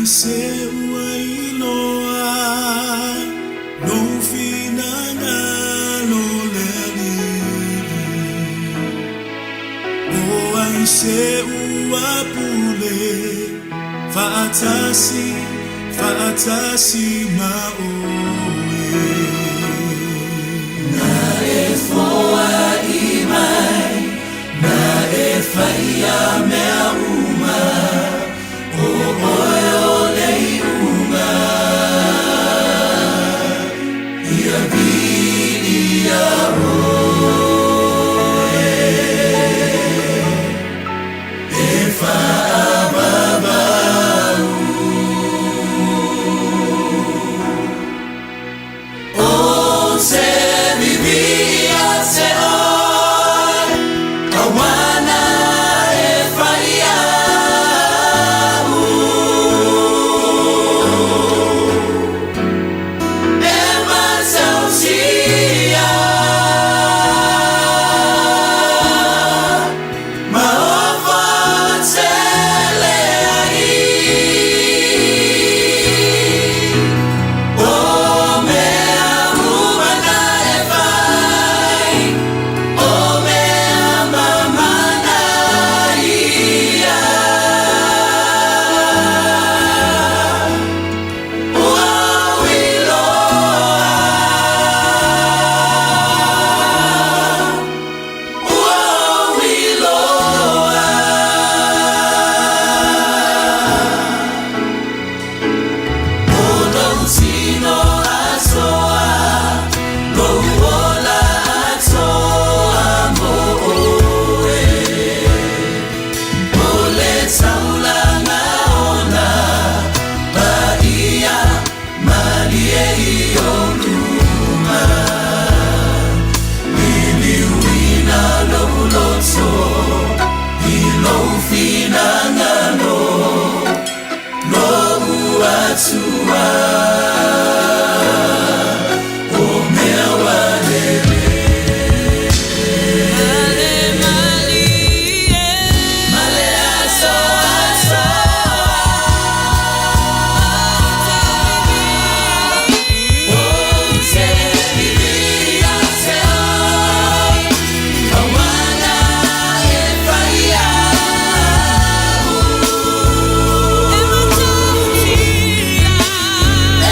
se ua iloa lou finagalo le Alii, o ai se ua pule faatasi, faatasi ma oe. Na e foai mai, na e faia mea uma, o oe o le iuga. Ia viia oe, e faavavau. Ou te vivi ia te oe, auā na e fai a'u. E matautia, ma ofo tele ai. O mea uma na e fai, o mea mamana ia. Ua ou iloa, ua ou iloa. O lou tino atoa, lou ola atoa mo oe. O le taulaga ona, paia malie i ou luma. Liliuina lou loto, i lou finagalo, lou Atua. O mea ua lelei. Male malie, Male aso aso. Ou te vivi ia te oe, auā na e fai a'u. E matautia, E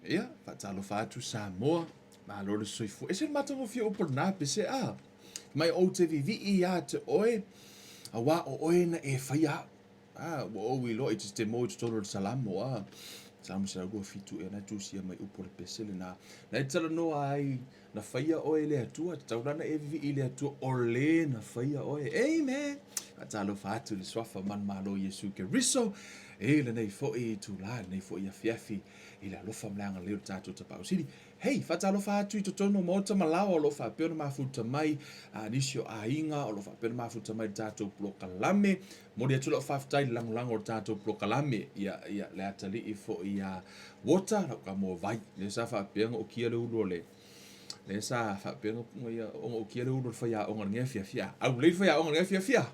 Ia, faatalofa atu Samoa, malo le soifua. Ese le matagofie o upu o lena pese a. Mai ou te vivii ia te oe, auā o oe na e faia au. A, ua ou iloa i te mo i totonu o le Salamo, a. Salamo 127 ea na tusia mai upu o le pese lena. Na e talanoa ai, na faia oe e le Atua, tatau la na e vivii i le Atua, o le na faia oe. Amen! Faatalofa atu i le Suafa manumalo o Iesu Keriso, i lenei foi itula, lenei foi afiafi, i le alofa ma le agalelei o le tatou Tapaau Sili. Hei, faatalofa atu i totonu o maota ma laoa o lo o faapea ona mafuta mai a nisi o aiga o lo o faapea ona mafuta mai i le tatou polokalame. Momoli atu lau faafetai i le lagolago o le tatou polokalame, ia, ia, le atalii foi ia Water, lau kamoa vai, lea sa faapea ona okia le ulu o le, lea sa faapea ona okia le ulu o le faiaoga i lenei afiafi. A aulei le faiaoga i lenei afiafi a!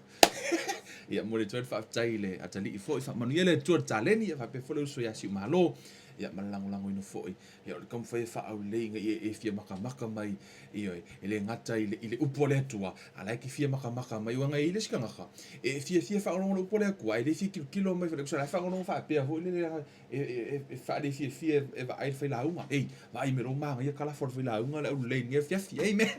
Ia, momoli atu ai le faafetai i le atalii foi, faamanuia le Atua i le taleni, ia faapea foi le uso ia Siumalo, ia ma le lagolagoina foi. Ia, o le taumafai e faaaulelei ina ia e fia makamaka mai, ioe, e le gata i le, i le upu a le Atua, a o la e te fia makamaka mai, aua na i ai le isi tagata, e fiafia e faalogologo i le upu a le Atua, ae le fia tilotilo mai, tusa o la e faalogologo faapea foi lele, e faalefiafia e vaai le failauga. Ei, vaai mai lou manaia kalafo a le failauga le aulelei i lenei afiafi. Amen.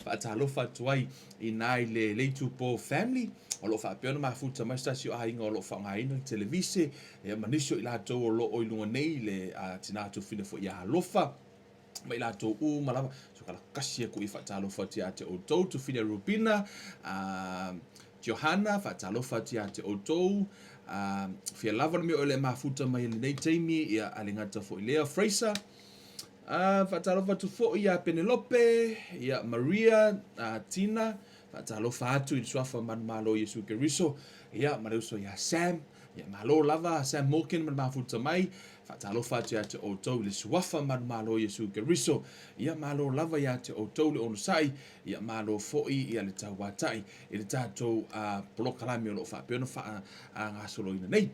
Faatalofa atu ai i ina i le Leitupo family, o lo o faapea ona mafuta mai se tasi o aiga o lo o faaaogaina le televise, ia ma nisi o i latou o lo o i luga nei i le tina tofina foi ia Alofa, ma i latou uma lava. So kala kasi aku i faatalofa atu ia te outou, Tufina Rubina, Johana, faatalofa atu ia te outou. Fia lava le mea o le mafuta mai i lenei taimi, ia a le gata foi lea, Fraser. Faatalofa atu foi ia Penelope, ia Maria, Tina, faatalofa atu i le suafa manumalo Iesu Keriso, ia ma le uso ia Sam, ia malo lava Sam Morgan ma le mafuta mai, faatalofa atu ia te outou i le suafa manumalo Iesu Keriso, ia malo lava ia te outou le onosai, Ia malo foi ia le tauatai i le tatou polokalame o lo o faapea ona faagasoloina nei.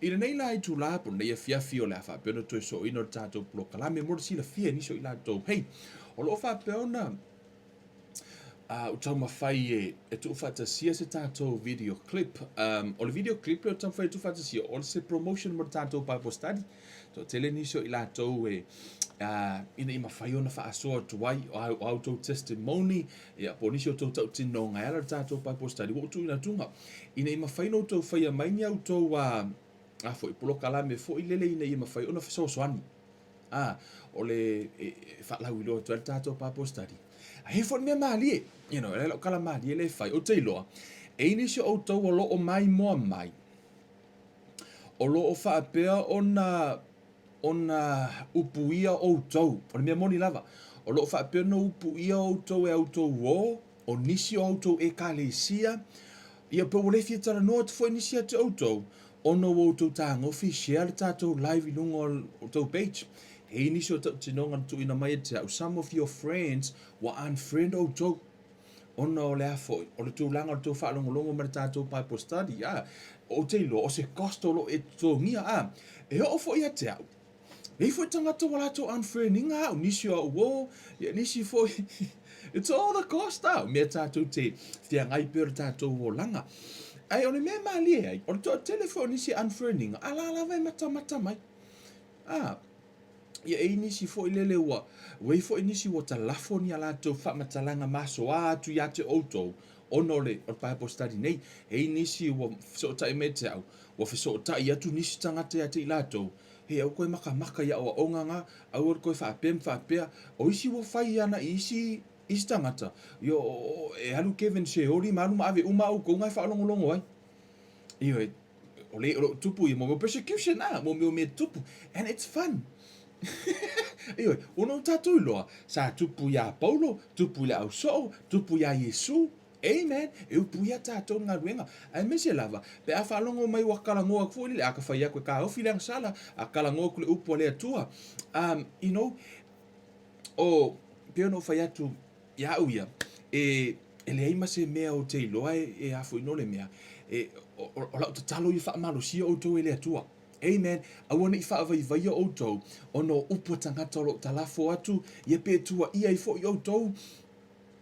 I lenei la itula po o lenei afiafi o le a faapea ona toe sooina o le tatou polokalame mo le silafia e nisi o i latou. Hei, o lo o faapea ona uh, taumafai e, e tuufaatasia se tatou video clip. Um, o le video clip lea o taumafai e tuufaatasia, o se promotion mo le tatou Bible study. Toatele nisi o i latou e, uh, ina ia mafai ona faasoa atu ai o a outou testimony, ia, po o nisi o outou tautinoga e ala i le tatou Bible study, ua ou tuuina atuga, ina ia mafai ona outou faia mai ni a outou uh, a foi, polokalame foi lele ina ia mafai ona fesoasoani. Ah, o le e, e faalauiloa atu ai le tatou Bible study. A he foi le mea malie, you know, e lau kala malie le fai. Ou te iloa, e i nisi o outou o lo o maimoa mai, O lo o faapea ona ona upuia outou, o le mea moni lava, o lo o faapea ona upuia outou e a outou uo, o nisi o a outou Ekalesia, ia pe ua le fia talanoa atu foi nisi ia te outou, ona ua outou tagofi share le tatou live i luga o le tou page. E i ai nisi o tautinoga na tuuina mai e te au, some of your friends ua unfriend outou. Ona o le a foi? O le tulaga o le tou faalogologo ma le tatou Bible study, a, ou te iloa, o se cost o lo o e totogia, a, e oo foi ia te au. E i ai foi tagata ua latou unfriend ina au, nisi o au uo, ia nisi foi, it's all the cost, a, o mea tatou te feagai pea o le tatou olaga. Ae o le mea e malie ai, o le toatele foi o nisi unfriend ina, a la lava e matamata mai. A, Ia e i ai nisi foi lele ua, ua i ai foi nisi ua talafo ni a latou faamatalaga masoa atu ia te outou ona o le, o le Bible study nei. E i ai nisi ua fesootai mai ia te au, ua fesootai atu nisi tagata ia te i latou, Hei, aua koe makamaka i aoaoga nga, aua le koe faapea ma faapea. O isi ua fai ana i isi, isi tagata, ia o, o, e alu Kevin Sheoli ma alu ma ave uma a outou nga e faalogologo ai. Ioe, o le, o lo o tupu ia mo mea o persecution a, mo mea o mea tupu, and it's fun. Ioe, ona o tatou iloa, sa tupu iā Paulo, tupu i le ausoo, tupu iā Iesu, amen, e upu ia tatou le galuega. Aemaise lava, pe a faalogo mai ua kalagoa atu foi lele, a ka fai atu e taofi le agasala, a kalagoa atu le upu a le Atua. Um, you know, o, pei ona ou fai atu ia au ia, e, e leai ma se mea ou te iloa e, e afoina o le mea, e, o, o, o lau tatalo ia faamalosia outou e le Atua. Amen. Aua ne i faavaivaia outou, ona o upu a tagata o lo o talafo atu, ia pe tuuaia ai foi outou,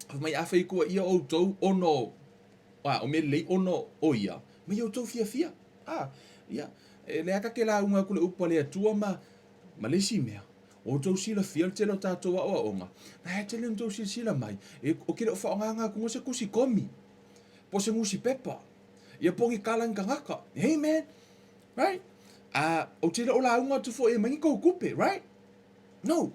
fai mai afai e tuuaia outou ona o, a, o mea lelei ona o ia, ma ia outou fiafia. A, ia, e leai ka ke lauga aku le upu a le Atua ma, Ma le isi mea, ua outou silafia le tele o tatou aoaoga, na e tele ona outou silasila mai, e, o ke le o faaaogaina atu se tusi komi, po o se nusipepa, ia po o ni tala a ni tagata. Amen. Right? A, ou te le o lauga atu foi e aumai ni tou tupe, right? No.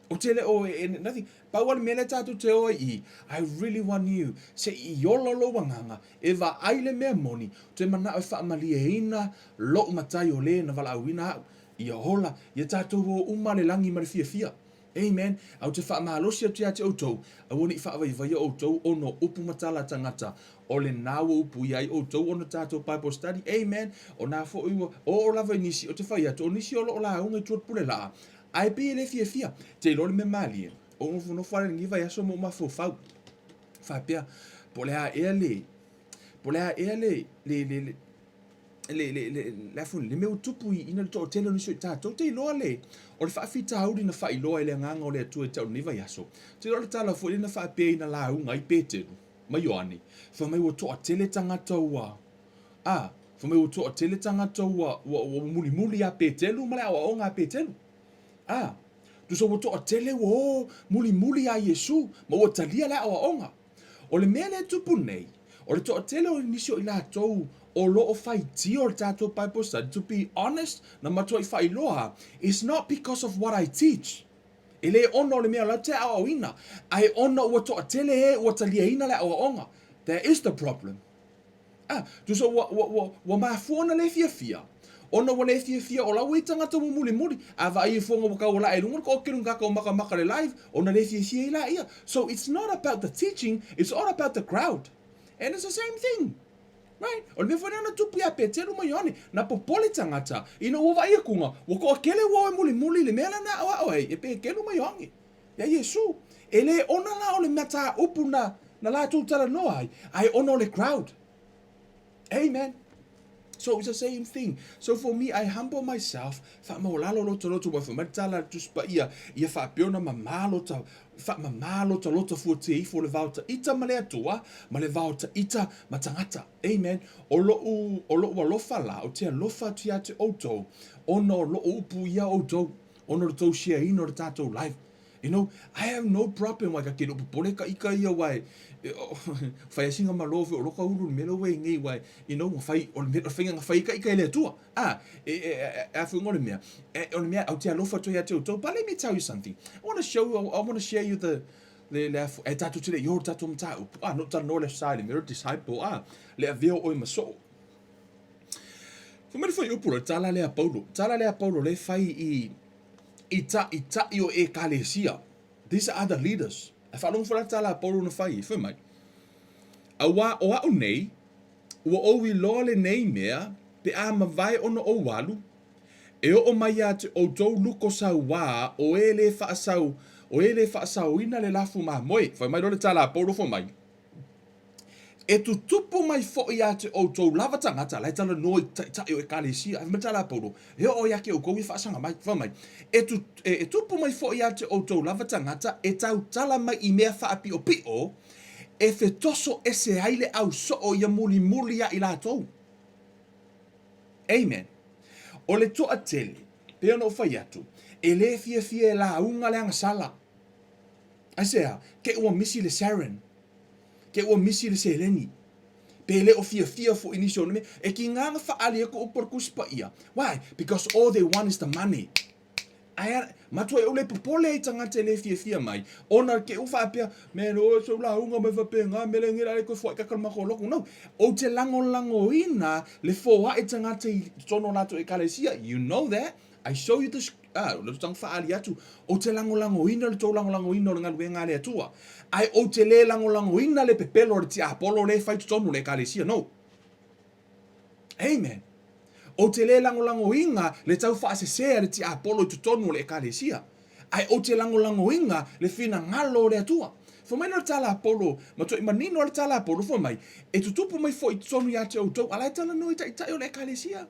Ou te le o, e, nothing. Pau lava le mea lea tatou te o ai i i, I really want you, se i ola lou agaga, e vaai le mea moni, ou te manao e faamalieina lou matai o le na valaauina au, ia ola, ia tatou o uma le lagi ma le fiafia. Amen. A ou te faamalosi atu ia te outou, aua ne i faavaivaia outou ona o upu ma tala a tagata, o lena ua upuia ai outou ona tatou Bible study. Amen. O na foi ua oo lava i nisi, ou te fai atu, o nisi o lo o lauga i tua o le pule laa, ae pei e le fiafia. Te iloa le mea malie, o nofonofo lava i lenei vaiaso ma ou mafaufau, faapea, po o le a ea le, po o le a ea le, le, le, le, le, le, le, le, a le mea ua tupu i ina le toatele o nisi o i tatou, te iloa le, o le faafitauli na faailoa e le Agaga o le Atua i te au i lenei vaiaso, te iloa le tala foi lea na faapea ina lauga ai Peteru ma Ioane, fai mai ua toatele tagata ua, a, fai mai ua toatele tagata ua, ua, ua mulimuli ia Peteru ma le aoaoga a Peteru. A, tusa ua toatele ua o mulimuli ia Iesu ma ua talia le aoaoga. O le mea lea e tupu nei, o le toatele o nisi o i latou o lo o faitio le tatou Bible study, to be honest, na matuai faailoa, it's not because of what I teach. E le ona o le mea o la te aoaoina, ae ona ua toatele e ua taliaina le aoaoga. There is the problem. A, tusa ua, ua, ua, ua mafua ona le fiafia, ona ua le fiafia o la ua i tagata ua mulimuli, a vaai i fuaga ua taualae i luga le toatele o tagata ua makamaka le live, ona le fiafia ai laia. So it's not about the teaching, it's all about the crowd. And it's the same thing. Right? O le mea foi lea na tupu iā Peteru ma Ioane, na popole tagata, ina ua vaai akuga, ua toatele ua o e mulimuli i le mea lea na aʻoaʻo ai e Peteru ma Ioane. Iā Iesū. E le ona la o le mataupu na, na latou talanoa ai, ae ona o le crowd. Amen. So it's the same thing. So for me, I humble myself, faamaualalo lota loto, ua fai mai le tala a le Tusi Paia, ia faapea ona mamā lota, faamamā lota lota fuatia ifo le vao taita ma le Atua, ma le vao taita ma tagata. Amen. O loʻu, o loʻu alofa la, ou te alofa atu ia te outou, ona o loʻu upu ia outou. Ona o le tou share-ina o le tatou live. You know, I have no problem wai ka ke leo popole ka ika ia wai fai a singa malo foi o loka ulu le mea lea ua i nei wai you know ua fai o le mea o le faiga na fai ai ka ika e le Atua. Ah, e e e a foi o le mea e o le mea au te alofa atu ai ia te outou. But let me tell you something. I want to show you, I want to share you the le le a e tatou te le i o le tatou mataupu. Ah, no talanoa le sa i le mea o le disciple. Ah, le avea o oe ma soo. Fai mai le fuaiupu le tala lea a Paulo. Tala lea a Paulo lea e fai i i taʻitaʻi o Ekalesia. These are the leaders. E faalogo foi la tala a Paulo na fai, fai mai. Auā o a'u nei, ua ou iloa lenei mea, pe a mavae ona ou alu, e oo mai ia te outou luko sauā o e le faasau, o e le faasaoina le lafu mamoe. Fai mai loa le tala a Paulo fai mai. E tutupu mai foi ia te outou lava tagata, la e talanoa i taitai o Ekalesia, fai mai tala a Paulo, e oo ia te outou e faasaga mai, fai mai, e, tu, e, e tupu mai foi ia te outou lava tagata e tautala mai i mea faapiopio, e fetoso ese ai le au soo ia mulimuli ia i latou. Amen. O le toatele, pei ona ou fai atu, e le fiafia e lauga le agasala. Aisea, ke ua misi le siren. Ke ua misi le seleni. Pe le o fiafia foi nisi o na mea. E kiga na faaali ai ko upu a le Tusi Paia. Why? Because all they want is the money. Ae, matua e ou le popole ai tagata e le fiafia mai, ona ke u faapea, man, oh, se lauga mai faapena, mea le ngila le koe foai kaka le matou lotu. No, ou te lagolagoina le foai tagata i totonu o latou ekalesia. You know that. I show you the ah, o le tau faaali atu, ou te lagolagoina le tou lagolagoina o le galuega a le Atua, ae ou te le lagolagoina le pepelo a le tiapolo lea e fai i totonu o le Ekalesia. No. Amen. Ou te le lagolagoina le tau faasese a le tiapolo i totonu o le Ekalesia, ae ou te lagolagoina le finagalo o le Atua. Fai mai le tala a Paulo, matuai manino lava le tala a Paulo, fai mai, e tutupu mai foi i totonu ia te outou, a la e talanoa i taitai o le Ekalesia.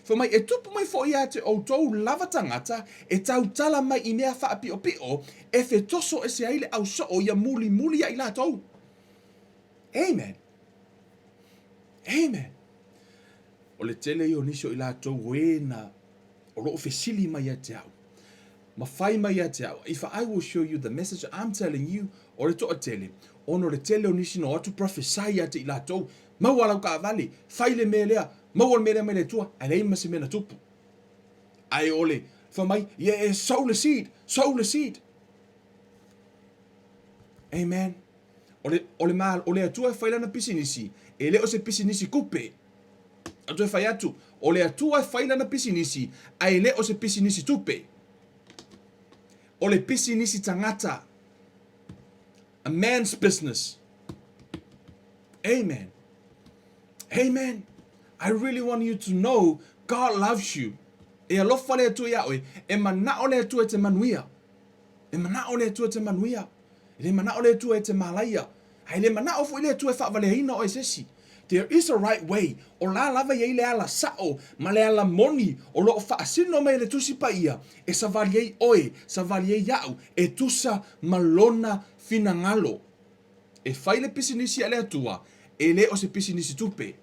Fai mai, e tupu mai foi ia te outou lava tagata e tautala mai i mea faapiopio e fetoso ese ai le au soo ia mulimuli ia i latou. Amen. Amen. O le tele ia o nisi o i latou o e na O loo fesili mai ia te au. Ma fai mai ia te au, If I will show you the message I'm telling you, o le toatele, ona o le tele o nisi na o atu prophesy ia te i latou, maua lau kaavale, fai le mea lea, maua le mea lea mai le Atua, ae leai ma se mea na tupu. Ae o le fai mai, yeah, yeah, sow le seed, sow le seed. Amen. O le, o le, o le Atua e fai lana pisinisi, e le o se pisinisi kupe. A toe fai atu, o le Atua e fai lana pisinisi, ae le o se pisinisi tupe. O le pisinisi tagata. A man's business. Amen. Amen. I really want you to know God loves you. E alofa le Atua iā oe, e manao le Atua e te manuia. E manao le Atua e te manuia. E le manao le Atua e te malaia. Ae le manao foi le Atua e faavaleaina oe e se isi. There is a right way, o la lava i ai le ala sao ma le ala moni o lo o faasino mai e le Tusi Paia e savali ai oe, savali ai au, e tusa ma Lona finagalo. E fai le pisinisi a le Atua, e le o se pisinisi tupe.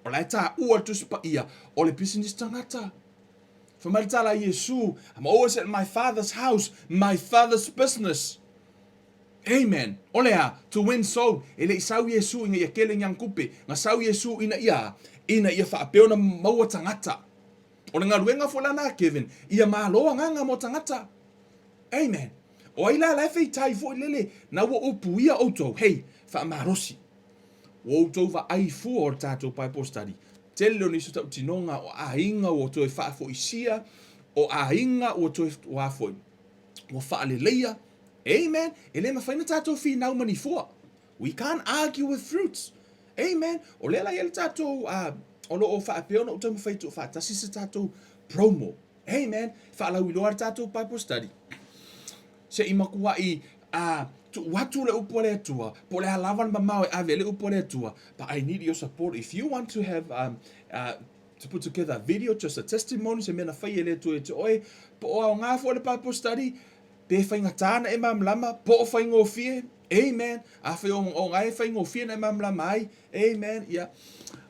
O la e taua le Tusi Paia, o le pisinisi tagata. Fai mai le tala a Iesu, I'm always at my father's house, my father's business. Amen. O le a? To win soul. E le i sau Iesu ina ia kele ni ana tupe. Na sau Iesu ina ia, ina ia faapea ona maua tagata. O le galuega foi lana a Kevin, ia malo agaga mo tagata. Amen. O ai la la e feitai foi lele, na ua upuia outou, hei, faamalosi. Ua outou vaai fua o le tatou Bible study. Tele o nisi o tautinoga o aiga ua toe faafoisia, o aiga ua toe, ua foi, ua faaleleia. Amen. E le mafai ona tatou finau ma ni fua. We can't argue with fruits. Amen. O lea la i ai le tatou, uh, o lo o faapea ona ou taumafai e tuufaatasi se tatou promo. Amen. Faalauiloa le tatou Bible study. Se i matuai uh, tuu atu le upu a le Atua, po o le a lava le mamao e ave ai le upu a le Atua, but I need your support. If you want to have um, uh, to put together a video, just a testimony, se mea na fai e le Atua ia te oe, po o aoga foi le Bible study, pe faigata na e malamalama, po o faigofie, amen. Afai o, o ngai e faigofie na e malamalama ai, amen, ia.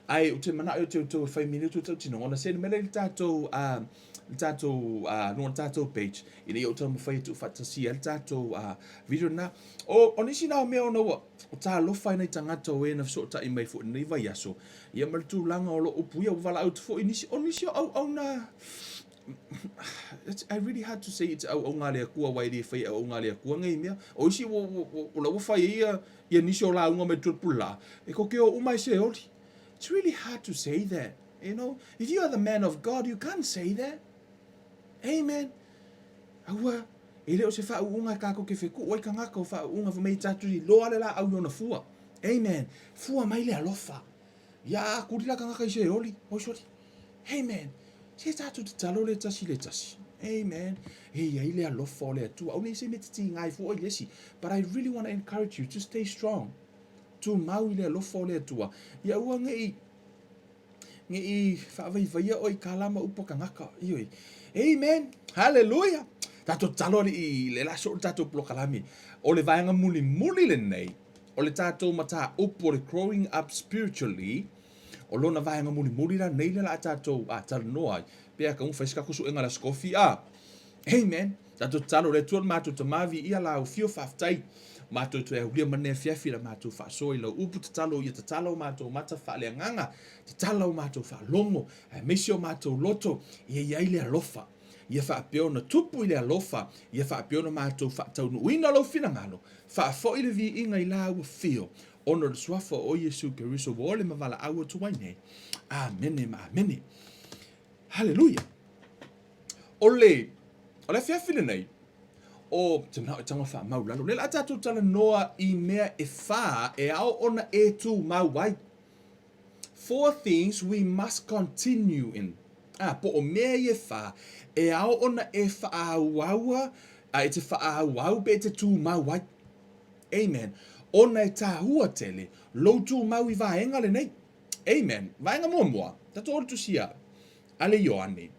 Ai, ou te manao ia te outou e fai mai le tautinoga, ona send mai lea i le tatou, uh, le tatou, uh, luga o le tatou page, ina ia ou taumafai e tuufaatasia ai le tatou uh, video na. O, o nisi na o mea ona ua, o talofa ai nai tagata o e na fesootai mai foi i lenei vaiaso, ia ma le tulaga o lo o upu ia, ua valaau atu foi nisi, o nisi o auauna, it's I really hard to say it's auauna a le Atua aua e le faia e auauna a le Atua nei mea. O isi ua, ua, ua, o la ua fai ai ia, ia nisi o lauga mai le Tulepulelā, e tou te o uma i Seoli. It's really hard to say that, you know. If you are the man of God, you can't say that. Amen. Aua, e le o se faauuga e kākou ke fekuʻu ai kangaka o faauuga fai mai tatou te iloa le laau i ona fua. Amen. Fua mai le alofa. Ia a kuli la kangaka i Seoli. Oi soli. Amen. Se tatou tatalo le tasi le tasi. Amen. E iai le alofa o le Atua. Aua ne i se mea titiga ai fua i le isi. But I really want to encourage you to stay strong. Tumau i le alofa o le Atua. Ia aua ne i ne i faavaivaia oe i kala ma upu a kangaka. Ioe. Amen. Hallelujah. Tatou tatalo alii i le la soo le tatou polokalame. O le vaega mulimuli lenei o le tatou mataupu o le growing up spiritually, o lona vaega mulimuli la nei lea la a tatou a talanoa ai, pe a ka fai se tatou suega le Aso Kofi a. Amen. Tatou tatalo le Atua le matou Tama viia la au fio faafetai matou toe aulia ma lenei afiafi la matou faasoa i lau upu tatalo ia tatala o matou mata faaleagaga tatala o matou faalogo aemaise o matou loto ia i ai le alofa ia faapea ona tupu i le alofa ia faapea ona matou faataunuuina lou finagalo faafoi le viiga i la ua fio ona o le suafa o Iesu Keriso ua ole ma valaau atu ai nei. Amene ma amene. Haleluia. O le, o le afiafi lenei, o te manao e tago faamau lalo. Le la tatou talanoa i mea e whā e ao ona e tū mau ai. Four things we must continue in. Ah, po o mea i e whā, e ao ona e whaauaua, a e te whaauau pe e te tū mau ai. Amen. Ona e tāua tele, lou tūmau i vaega lenei. Amen. Vaega muamua, tatou olo tusia a le Ioane.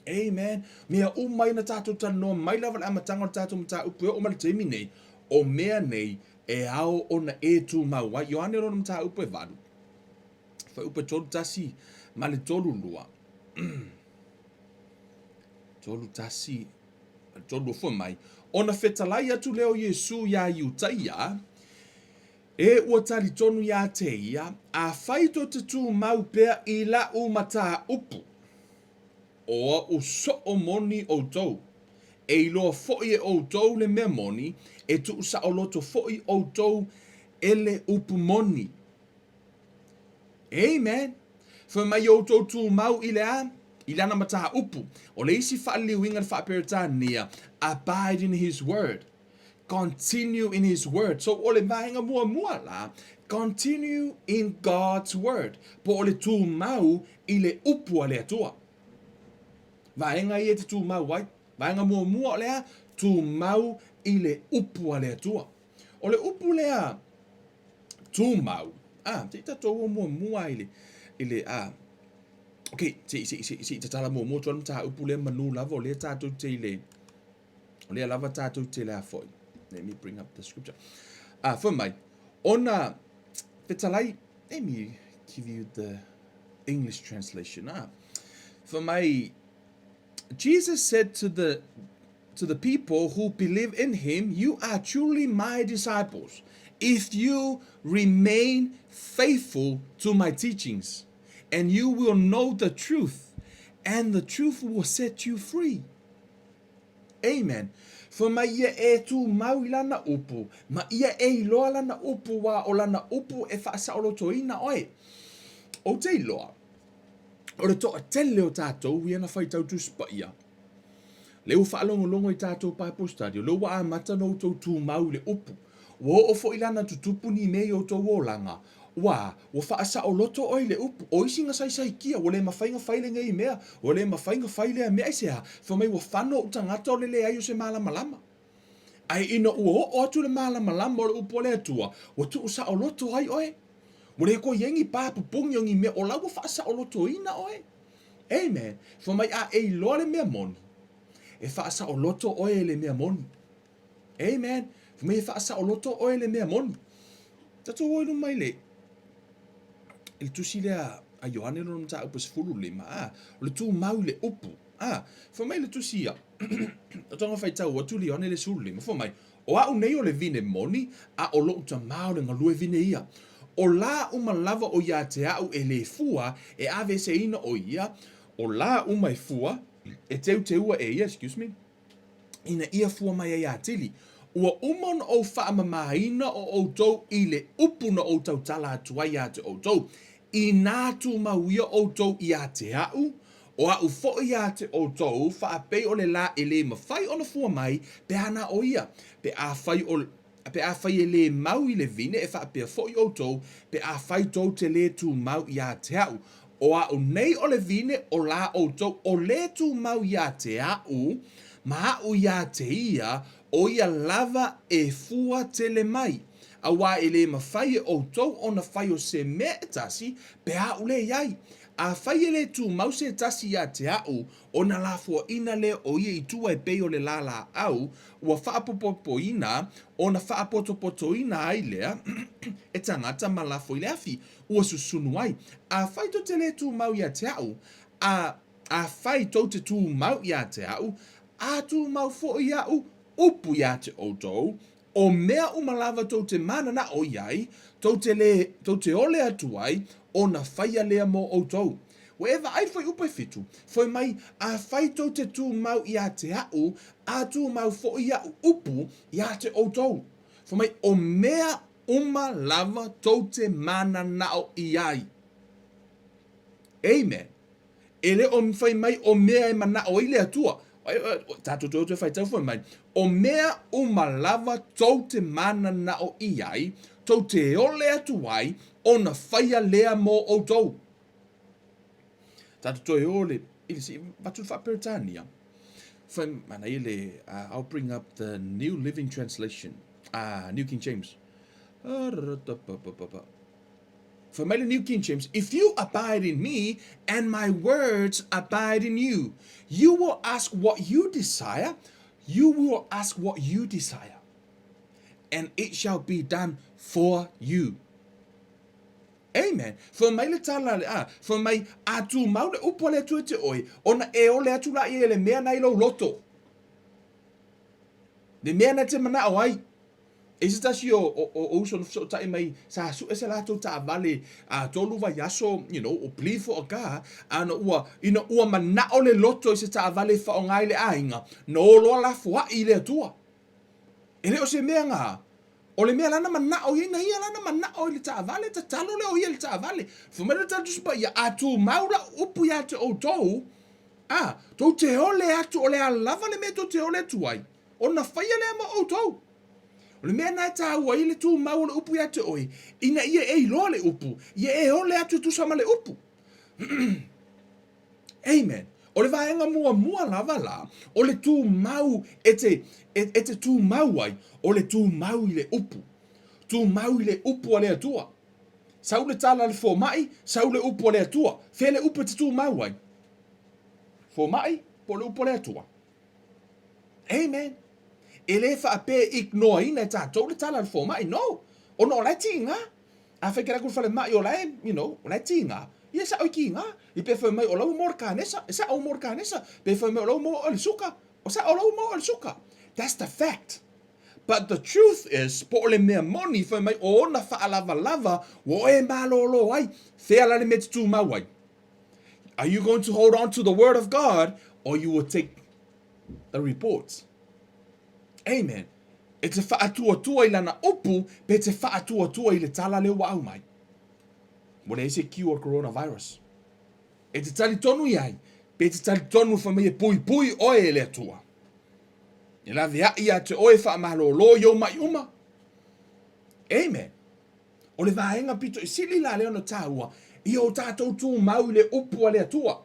Amen. Mea uma ia na tātou talanoa mai lava le amataga o le tātou mataupu e oo mai le taimi nei, o mea nei e ao ona e tūmau ai. Ioane lona mataupu e valu. Fuaiupu e 31 ma le 32. 3, 1, 3, 2, fai mai, Ona fetalai atu lea o Iesu iā Iutaia, E ua talitonu iā te ia, afai tou te tumau pea i laʻu mataupu, o aʻu soo moni ʻoutou, e iloa foʻi e ʻoutou le mea moni, e tuusaʻoloto foʻi ʻoutou e le upu moni. Amen. Fai mai outou tumau i le a? I lana mataupu. O le isi faaliliuina i le faa-Peretania, abide in his word. Continue in his word. So o le vaega muamua la, continue in God's word. Po o le tumau i le upu a le Atua. Vaega ia e te tumau ai. Vaega muamua o le a? Tumau i le upu a le Atua. O le upu lea tumau, ah, se i tatou o muamua i le, i le, ah, ok, se i, se i, se i, se i tatala muamua atu le mataupu lea manu lava o lea tatou te i le, o lea lava tatou te le a foi. Let me bring up the scripture. Ah, fai mai, ona fetalai, let me give you the English translation. Ah, fai mai, Jesus said to the to the people who believe in him, You are truly my disciples if you remain faithful to my teachings, and you will know the truth, and the truth will set you free. Amen. Fai mai ia e tumau i lana upu, ma ia e iloa lana upu wā o lana upu e faasaolotoina oe. Ou te iloa, o le toatele o tatou ia na faitau Tusi Paia, lea ua faalogologo i tatou Bible study, o lea ua amata ona outou tumau i le upu. Ua oo foi la na tutupu ni mea i outou olaga, ua, ua faasaoloto oe i le upu. O isi na saisaitia, ua le mafai na fai lenei mea, ua le mafai na fai lea mea. Aisea? Fai mai ua fano ou tagata o le leai o se malamalama. Ae ina ua oo atu le malamalama o le upu a le Atua, ua tuusaoloto ai oe. Ua le toe i ai ni pa pupugi o ni mea, o la ua faasaolotoina oe. Amen. Fai mai a e iloa le mea moni, e faasaoloto oe e le mea moni. Amen. Fai mai e faasaoloto oe e le mea moni. Tatou o i luma i le i le tusi lea a Ioane lona mataupu e 15, a, o le tumau i le upu. A, fai mai le tusi ia, o tonga faitau atu le Ioane le 15, fai mai, O au nei o le vine moni, a o loʻu tamā o le galue vine ia. O lā uma lava o iā te aʻu e lē fua, e aveeseina ʻo ia, o lā uma e fua, e teuteua e ia, excuse me, ina ia fua mai ai atili. Ua uma ona ou faamamāina o ʻoutou i le upu na ou tautala atu ai iā te ʻoutou. Inā tumau ia ʻoutou iā te aʻu, O aʻu foʻi iā te ʻoutou, faapei o le lā e lē mafai ona fua mai, pe a na ʻo ia, pe afai o, pe afai e lē mau i le vine, e faapea foʻi ʻoutou, pe afai tou te lē tumau iā te aʻu. O aʻu nei o le vine, o lā ʻoutou, o lē tumau iā te aʻu, ma aʻu iā te ia, ʻo ia lava e fua tele mai. Auā e lē mafai e ʻoutou ona fai o se mea e tasi, pe a aʻu lē iai. Afai e lē tumau se tasi iā te aʻu, ona lafoaʻina lea o ia i tua e pei o le lā lāʻau, ua faapopopoina, ona faapotopotoina ai lea e tagata ma lafo i le afi, ua susunu ai. Afai tou te lē tumau iā te aʻu, a afai tou te tumau iā te aʻu, a tumau foʻi aʻu upu iā te ʻoutou, O mea uma lava tou te mananaʻo iai, tou te le, tou te ole atu ai, ona faia lea mo ʻoutou. Ua e vaai fuaiupu e fitu, fai mai, afai tou te tumau iā te aʻu, a tumau foʻi aʻu upu iā te ʻoutou. Fai mai, o mea uma lava tou te mananaʻo iai. Amen. E le o fai mai o mea e manaʻo ai le Atua. Tatou toe toe faitau fai mai, o mea uma lava tou te mananaʻo i ai, tou te ole atu ai, ona faia lea mo ʻoutou. Tatou toe o le, i le, se i avatu le faa-Peretania. Fai, manaia le, I'll bring up the New Living Translation, New King James. Fai mai le New King James, If you abide in me and my words abide in you, you will ask what you desire, you will ask what you desire, and it shall be done for you. Amen. Fai mai le tala, a, fai mai, a tumau le upu a le Atua ia te oe, ona e ole atu laia i le mea na i lou loto. Le mea na e te manao ai. E se tasi o, o, o uso na fesootai mai, sa sue se latou taavale a tolu vaiaso, you know, o plead for a car, a na ua, ina ua manao le loto i se taavale e faaaoga i le aiga, na o loa lafoai i le Atua. E le o se mea na, o le mea lana manao i ai, na ia lana manao i le taavale, tatalo lea o ia i le taavale. Fai mai le tala Tusi Paia, a tumau lau upu ia te outou, a, tou te ole atu, o le a lava le mea tou te ole atu ai, ona faia lea ma outou. O le mea lena e taua ai le tumau o le upu ia te oe, ina ia e iloa le upu, ia e ole atu e tusa ma le upu. Amen. O le vaega muamua lava la, o le tumau e te, e, e te tumau ai, o le tumau i le upu. Tumau i le upu a le Atua. Sau le tala a le fomai, sau le upu a le Atua. Fea le upu e te tumau ai? Fomai, po o le upu a le Atua. Amen. E le faapea e ignore-ina e tatou le tala a le fomai. No. Ona o la e tiga. Afai ke alu atu i le falemai o la e, you know, o la e tiga, ia e sao e tiga. I pe fai mai o la ua maua le kanesa, e sao ua maua le kanesa. Pe fai mai o la ua maua oe le suka, o sao o la ua maua oe le suka. That's the fact. But the truth is, po o le mea moni, fai mai o ona faalavalava ua oe malōlō ai, fea la le mea e te tumau ai? Are you going to hold on to the word of God or you will take the reports? Amen. E te faatuatua i lana upu pe te faatuatua i le tala lea ua aumai. Ua leai se cure o le coronavirus. E te talitonu i ai pe te talitonu fai mai e puipui oe e le Atua. E laveai ia te oe e faamalōlō i ou maʻi uma. Amen. O le vaega pito i sili la lea ona taua, ia o tatou tumau i le upu a le Atua.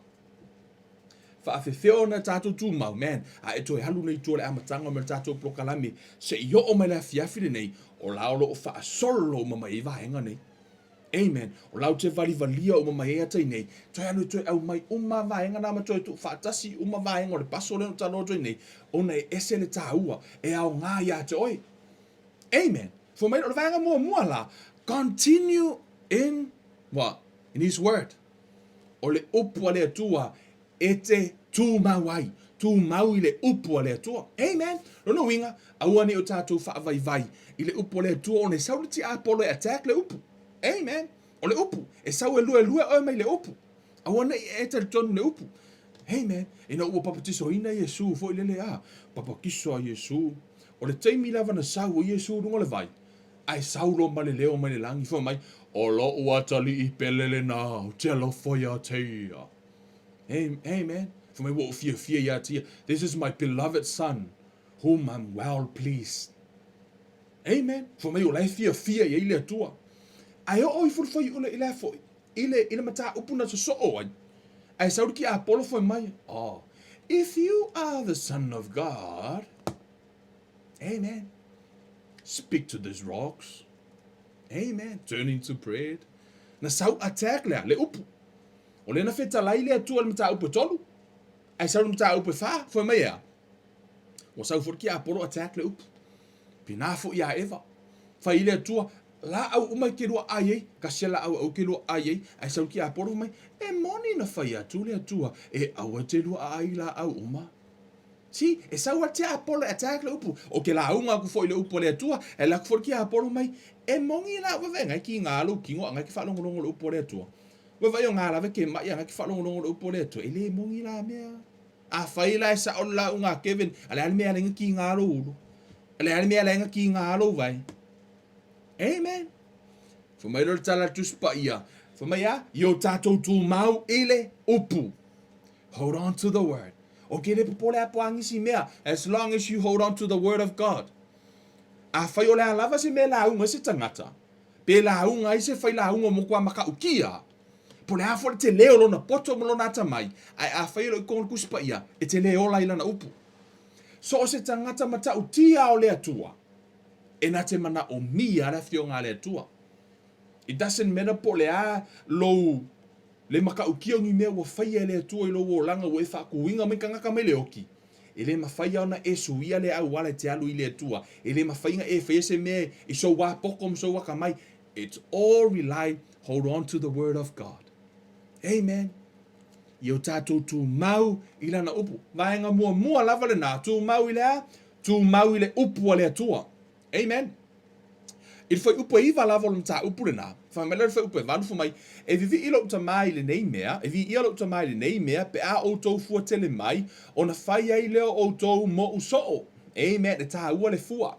Faafefea ona tatou tumau, man, a e toe alu nei i tua i le amataga ma le tatou polokalame, se i oo mai le afiafi lenei, o la o lo o faasolo uma mai ai vaega nei. Amen. O la ou te valivalia uma mai ai ata i nei, toe alu e toe aumai uma vaega na ma toe tuufaatasi uma vaega o le paso lea na talanoa atu ai nei, ona e ese le taua, e aoga ia te oe. Amen. Fai mai o le vaega muamua la, continue in what? In his word. O le upu a le Atua e te tumau ai. Tumau i le upu a le Atua. Amen. Lona uiga, aua ne i o tatou faavaivai i le upu a le Atua ona e sau le tiapolo e attack le upu. Amen. O le upu, e sau e luelue oe mai le upu. Aua ne i e talitonu le upu. Amen. Ina ua papatisoina Iesu foi lele a, papatiso a Iesu. O le taimi lava na sau ai Iesu i luga o le vai, ae sau loa ma le leo mai le lagi, fai mai, O loʻu atalii pele lena, ou te alofa iā te ia. Amen. Fai mai ua ou fiafia iā te ia. This is my beloved son, whom I'm well pleased. Amen. Fai mai o la e fiafia i ai le Atua. Ae oo ifo le fuaiupu i le foi, i le, i le mataupu na sosoo ai. Ae sau le tiapolo fai mai, Oh, if you are the son of God, amen, speak to these rocks, amen, turn into bread. Na sau attack lea, le upu. O lea na fetalai le Atua i le mataupu e tolu, ae sau le mataupu e fa, fai mai e a? Ua sau foi le tiapolo attack le upu. Pēnā foi iā Eva. Fai i le Atua, laau uma e te lua ai ai, kasi a laau aua e te lua ai ai, ae sau le tiapolo fai mai, e moni na fai atu le Atua, e aua e te lua ai laau uma. See, e sau a le tiapolo e attack le upu. Ou te lauga atu foi i le upu a le Atua, ae alu atu foi le tiapolo mai, e moni la vaevae ngai kiga lou tino a ngai ke faalogologo i le upu a le Atua. Vaevae o ngā lava ke mai a ngai ke faalogologo i le upu a le Atua. E le moni la mea. Afai la e sao le lauga a Kevin, a le a le mea e ala ai na kiga lou ulu? A le a le mea e ala ai na kiga lou vae? Amen. Fai mai lea o le tala a le Tusi Paia, fai mai a, i o tatou tumau i le upu. Hold on to the word. O ke le popole a po a nisi mea, as long as you hold on to the word of God. Afai o le a lava se mea e lauga ai se tagata, pe lauga ai se failauga o matua makaʻukia, Po le a foi le tele o lona poto ma lona atamai, ae afai e le o i totonu o le Tusi Paia, e te le ola i lana upu. So o se tagata matautia o le Atua, e na te manaomia le Afioga a le Atua. It doesn't matter po o le a lou le matautia o ni mea ua faia e le Atua i lou olaga ua e faatuina mai tagata mai le oki, e le mafai ona e suia le auala e te alu i le Atua. E le mafai ona e faia se mea i sou poto ma sou atamai. It's all rely, hold on to the word of God. Amen. Ia o tātou tūmau i lana upu. Vaenga muamua lava lenā, tūmau i le a? Tūmau i le upu a le Atua. Amen. I le fuaiupu e iva lava o le mataupu lenā, fai mai lea i le fuaiupu e valu, fai mai, E vivii lou tamā i lenei mea, e viia lou tamā i lenei mea, pe a outou fua tele mai, ona fai ai lea o outou moʻu soo. Amen. E tāua le fua.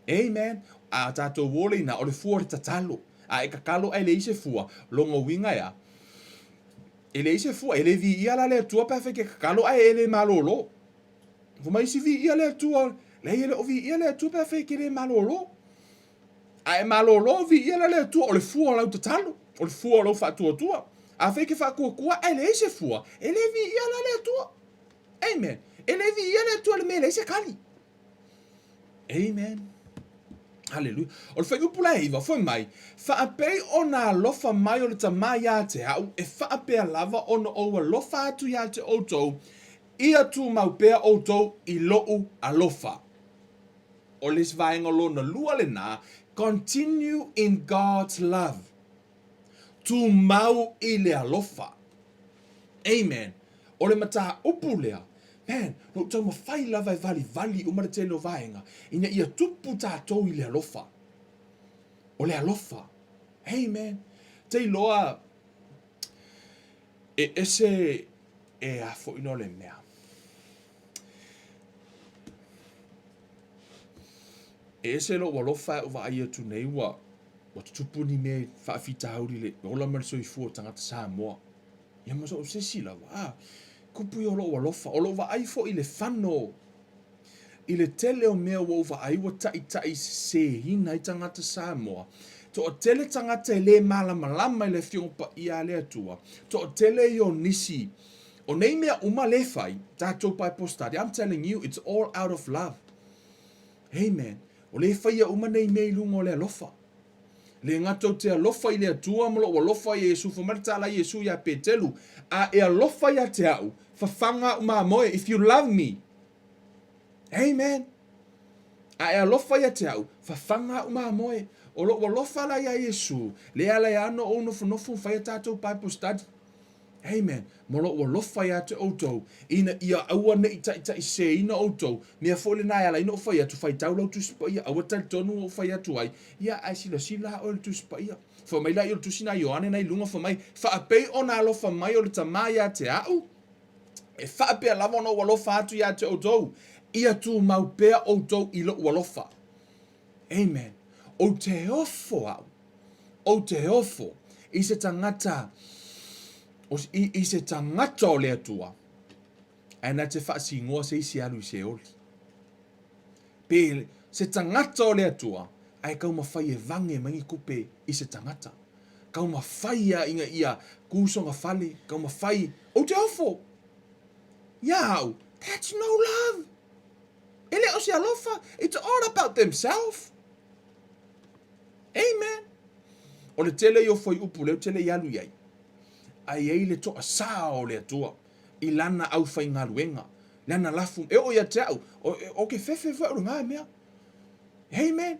Amen. A tātou ole inā, o le fua o le tatalo. A e kakalo ae leai se fua, lona uiga e a? E leai se fua, e le viia la le Atua pe afai e te kakalo ae e le malōlō. Fai mai isi viia le Atua, leai e le o viia le Atua pe afai e te le malōlō. A e malōlō viia la le Atua, o le fua o lau tatalo, o le fua o lau faatuatua. Afai e te faatuatua ae leai se fua, e le viia la le Atua. Amen. E le viia le Atua i le mea e leai se kali. Amen. Haleluia. O le fuaiupu la e iva, fai mai, Faapei ona alofa mai o le Tama iā te au, e faapea lava ona ou alofa atu iā te outou, Ia tumau pea outou i loʻu alofa. O le isi vaega lona lua lenā, continue in God's love. Tumau i le alofa. Amen. O le mataupu lea, man, na ou taumafai lava e valivali uma le tele o vaega, ina ia tupu tatou i le alofa. O le alofa. Amen. Te iloa, e ese E a foi no le mea. E ese lou alofa e vaai atu nei ua ua tutupu ni mea faafitauli le ola ma le soifua o tagata Samoa. Ia ma so o se isi lava. A, kupu ia o lou alofa. O lou vaai foi i le fano I le tele o mea ua ou vaai ua taitaiseseina ai tagata Samoa, toatele tagata e le malamalama i le Afioga Paia a le Atua, toatele ia o nisi o nei mea uma le fai, tatou Bible study, I'm telling you, it's all out of love. Amen. O le faia uma nei mea i luga o le alofa. Le gata ou te alofa i le Atua ma lou alofa ia Iesu, fai mai le tala a Iesu iā Petelu, a e alofa ia te au, fafaga au mamoe, if you love me, Amen. A e alofa ia te au, fafaga au mamoe. O lou alofa la iā Iesu, lea ala e ana ou nofonofo ma fai a tatou Bible study. Amen. Ma lou alofa ia te outou, ina ia aua ne i taitaiseseina outou, mea foi lena e ala ai ona ou fai atu, faitau lau Tusi Paia, aua talitonu ua ou fai atu ai, ia ae silasila lava oe i le Tusi Paia. Fai mai laia o le Tusi na Ioane na i luga, fai mai, faapei ona alofa mai o le Tama ia te au, E faapea lava ona ou alofa atu ia te outou, ia tumau pea outou i lou alofa. Amen. Ou te ofo au. Ou te ofo i se tagata i, i se tagata o le Atua ae na te faasinoa se isi alu i Seoli. Pe se tagata o le Atua ae taumafai e vage mai ni tupe i se tagata. Taumafai ia ina ia ku sona fale, taumafai, ou te ofo! Ia au, that's no love! E le o se alofa, it's all about themself. Amen. O le tele ia o fuaiupu lea ou te le i alu i ai, ae i ai le toasā o le Atua i lana aufaigaluega, lana lafu, e oo ia te au, o ke fefe foi au i lena mea. Amen.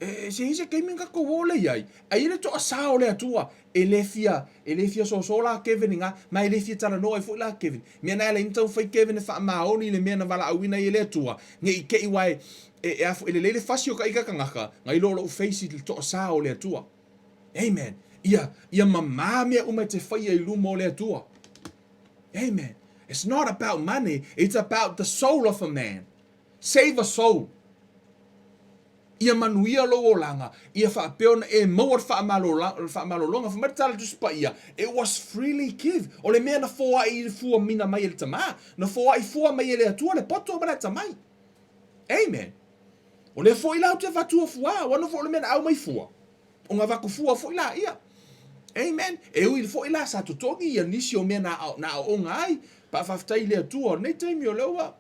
E, se i se taimi na tatou o lea i ai, a i ai le toasā o le Atua, e le fia, e le fia soso la Kevin i ngā, ma e le fia talanoa ai foi la Kevin. Mea na e ala ai ona taumafai Kevin e faamaoni i le mea na valaauina ai e le Atua, ne i te i ua e, e, e, e lelei le fasi o ka ika tagata, na iloa lou face i le toasā o le Atua. Amen. Ia, ia mamā mea uma e te whaia i luma o le Atua. Amen. It's not about money, it's about the soul of a man. Save a soul. Ia manuia lou olaga, ia faapea ona e maua le faamalologa. Fai mai le tala Tusi Paia, it was freely give. O le mea na foai fua mina mai e le Tama, na foai fua mai e le Atua le poto ma le atamai. Amen. O lea foi la ou te avatua fua, aua no foi o le mea na au mai fua. O nga avatu fua foi la ia. Amen. E ui foi la sa totogi ia nisi o mea na, na aooga ai. Pa faafetai i le Atua o lenei taimi o lea ua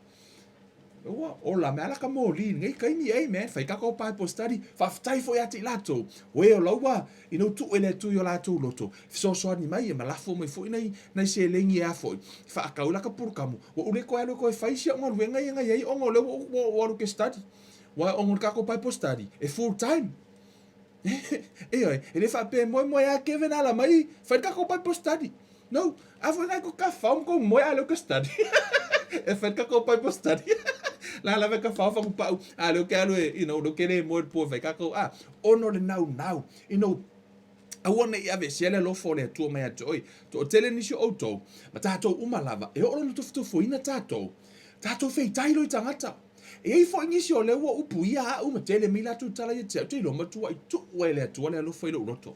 Ua ola me ala ka moli i lenei taimi, amen. Fai tatou Bible study, faafetai foi ia te i latou, oe o laua ina ua tuu e le Atua i o latou loto, fesoasoani mai ia ma lafo mai foi nai, nai seleni e a foi, faatau la ka pulukamu, ua ou le toe alu e toe fai si au galuega ia na i ai ona o lea ua ou, ua ou alu ke study. Ua ona o le tatou Bible study, e full time. Ioe, e le faapea e moemoe a Kevin ala mai, fai le tatou Bible study. No, a foi nai ko ka whao ko moe a leo ka study. e fai le tatou Bible study. La la ka whao whangu pau, a leo ke alu e, you know, leo ke le moe po fai tatou, a, ono le nau nau, you know, aua ne i aveesea le alofa o le Atua mai ia te oe. Toatele nisi o outou, ma tatou uma lava, e oo loa ina tofutofuina tatou, tatou feitai loa i tagata. E i ai foi nisi o lea ua upuia au ma tele mai latou tala ia te au, te iloa matuai tuu e le Atua le alofa i lou loto.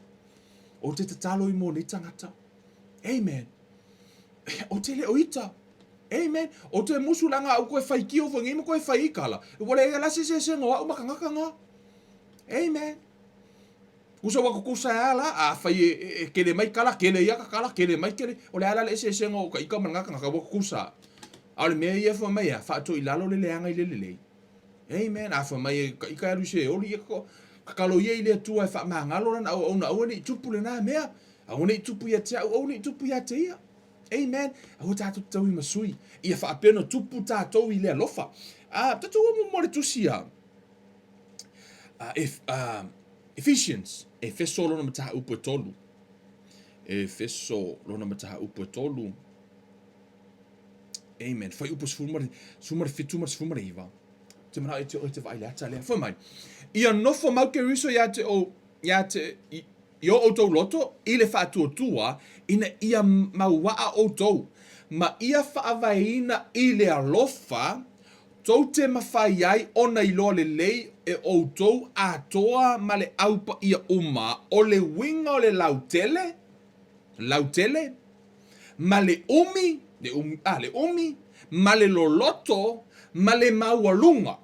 Ou te tatalo i mo nei tagata. Amen. Ou te le o ita. Amen. Ou te musu leaga au koe faitio foi nei ma koe fai ikala. Ua leai la se eseesega o au ma kangaka nga. Amen. Kusa ua kukusa e a la, afai e, e, e kele mai kala, kele ia ka kala, kele mai kele. O le a la le eseesega o ka ika ma le ngakangaka ua kukusa. A o le mea ia e fai mai a, faatoʻi lalo le leaga i le lelei. Amen. A fai mai e ka ika e alu i se oli, ia kakalo ia i le Atua e faamagalo lana auauna, aua ne i tupu lena mea. Aua ne i tupu ia te au, aua ne i tupu ia te ia. Amen. Aua tatou te taui ma sui. Ia faapea ona tupu tatou i le alofa. A, tatou o mo le tusi a, a, a, Ephesians, Efeso lona mataupu e tolu. Efeso lona mataupu e tolu. Amen. Fuaiupu 17 ma le 19. Te manao e te oe te vaai le ata lea. Fai mai. Ia nofo mau Keriso ia te o, ia te, i, i o outou loto, i le faatuatua, ina ia mauaa outou, ma ia faavaeina i le alofa, tou te mafai ai ona iloa lelei e outou atoa ma le au paia uma o le uiga o le lautele, lautele, ma le umi, le umi, ah, le umi, ma le loloto, ma le maualuga.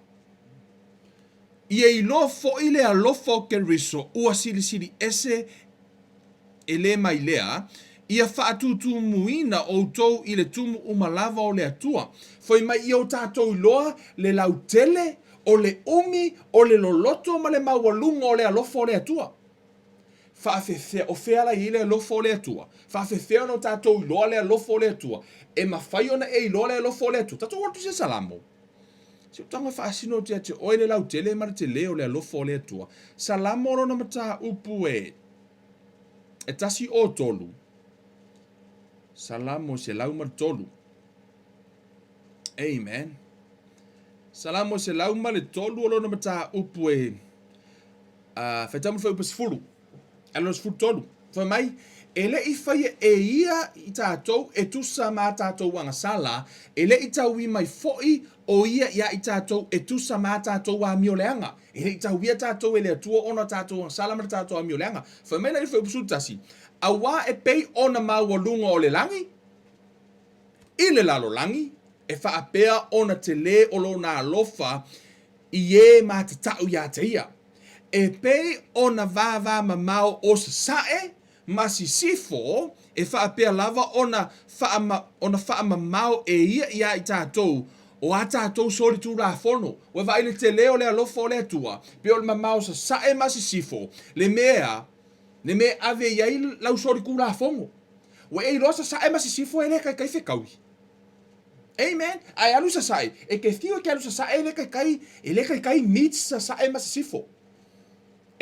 Ia iloa foi le alofa o Keriso ua silisili ese e lē mai lea, ia faatutumuina outou i le tumu uma lava o le Atua. Fai mai ia o tatou iloa le lautele, o le umi, o le loloto ma le maualuga o le alofa o le Atua. Faafefea, o fea la i ai le alofa o le Atua? Faafefea ona o tatou iloa le alofa o le Atua? E mafai ona e iloa le alofa o le Atua? Tatou o atu i se Salamo. Se utaga faasino atu ia te oe le lautele ma le telē o le alofa o le Atua. Salamo lona mataupu e e 103. Salamo 103. Amen. Salamo 103 o lona mataupu e uh, faitau ma le fuaiupu 10. Ae lona 13. Fai mai, e le i faia e ia i tatou e tusa ma a tatou agasala, e le i tauī mai foi o ia iā i tatou e tusa ma a tatou amioleaga. E le i tauia tatou e le Atua ona o tatou agasala ma le tatou amioleaga. Fai mai la i le fuaiupu 11, Auā e pei ona maualuga o le lagi i le lalolagi, e faapea ona telē o lona alofa i ē matatau iā te ia. E pei ona vāvāmamao o Sasae ma Sisifo, e faapea lava ona whaama, ona whaamamao e ia iā i tatou, o a tatou solitulafono. Ua vaai le telē o le alofa o le Atua, pei o le mamao o Sasae ma Sisifo, le mea, le mea e ave i ai lau solitulafono. Ua e iloa Sasae ma Sisifo e le taitai fetaui. Amen. Ae alu Sasae, e te fiu e te alu Sasae e le taitai, e le taitai meet Sasae ma Sisifo.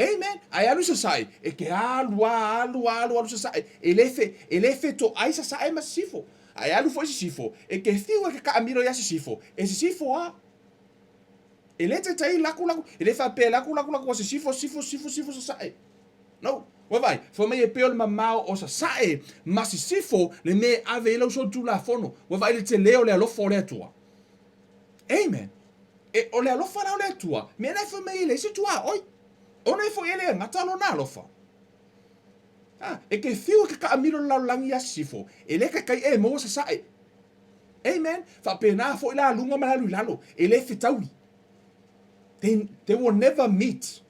Amen. Ae alu Sasae, e te alu a, alu a, alu alu Sasae, e le fe, e le fetoai Sasae ma Sisifo. Ae alu foi Sisifo, e te fiu e te taamilo ia Sisifo, e Sisifo a. E le taitai laku laku, e le faapea laku laku laku a Sisifo, Sisifo, Sisifo, Sisifo, Sasae. No. Ua vaai, fai mai e pei o le mamao o Sasae ma Sisifo le mea e ave ai lau solitulafono. Ua vaai le telē o le alofa o le Atua. Amen. E, o le alofa la o le Atua, mea na e fai mai e leai se tuaoi. Ona e foi e le gata lona alofa. Ah, e te fiu e te taamilo le lalolagi ia Sisifo, e le taitai e maua Sasae. Amen. Faapena foi la luga ma le alu i lalo, e le fetaui. They, they will never meet.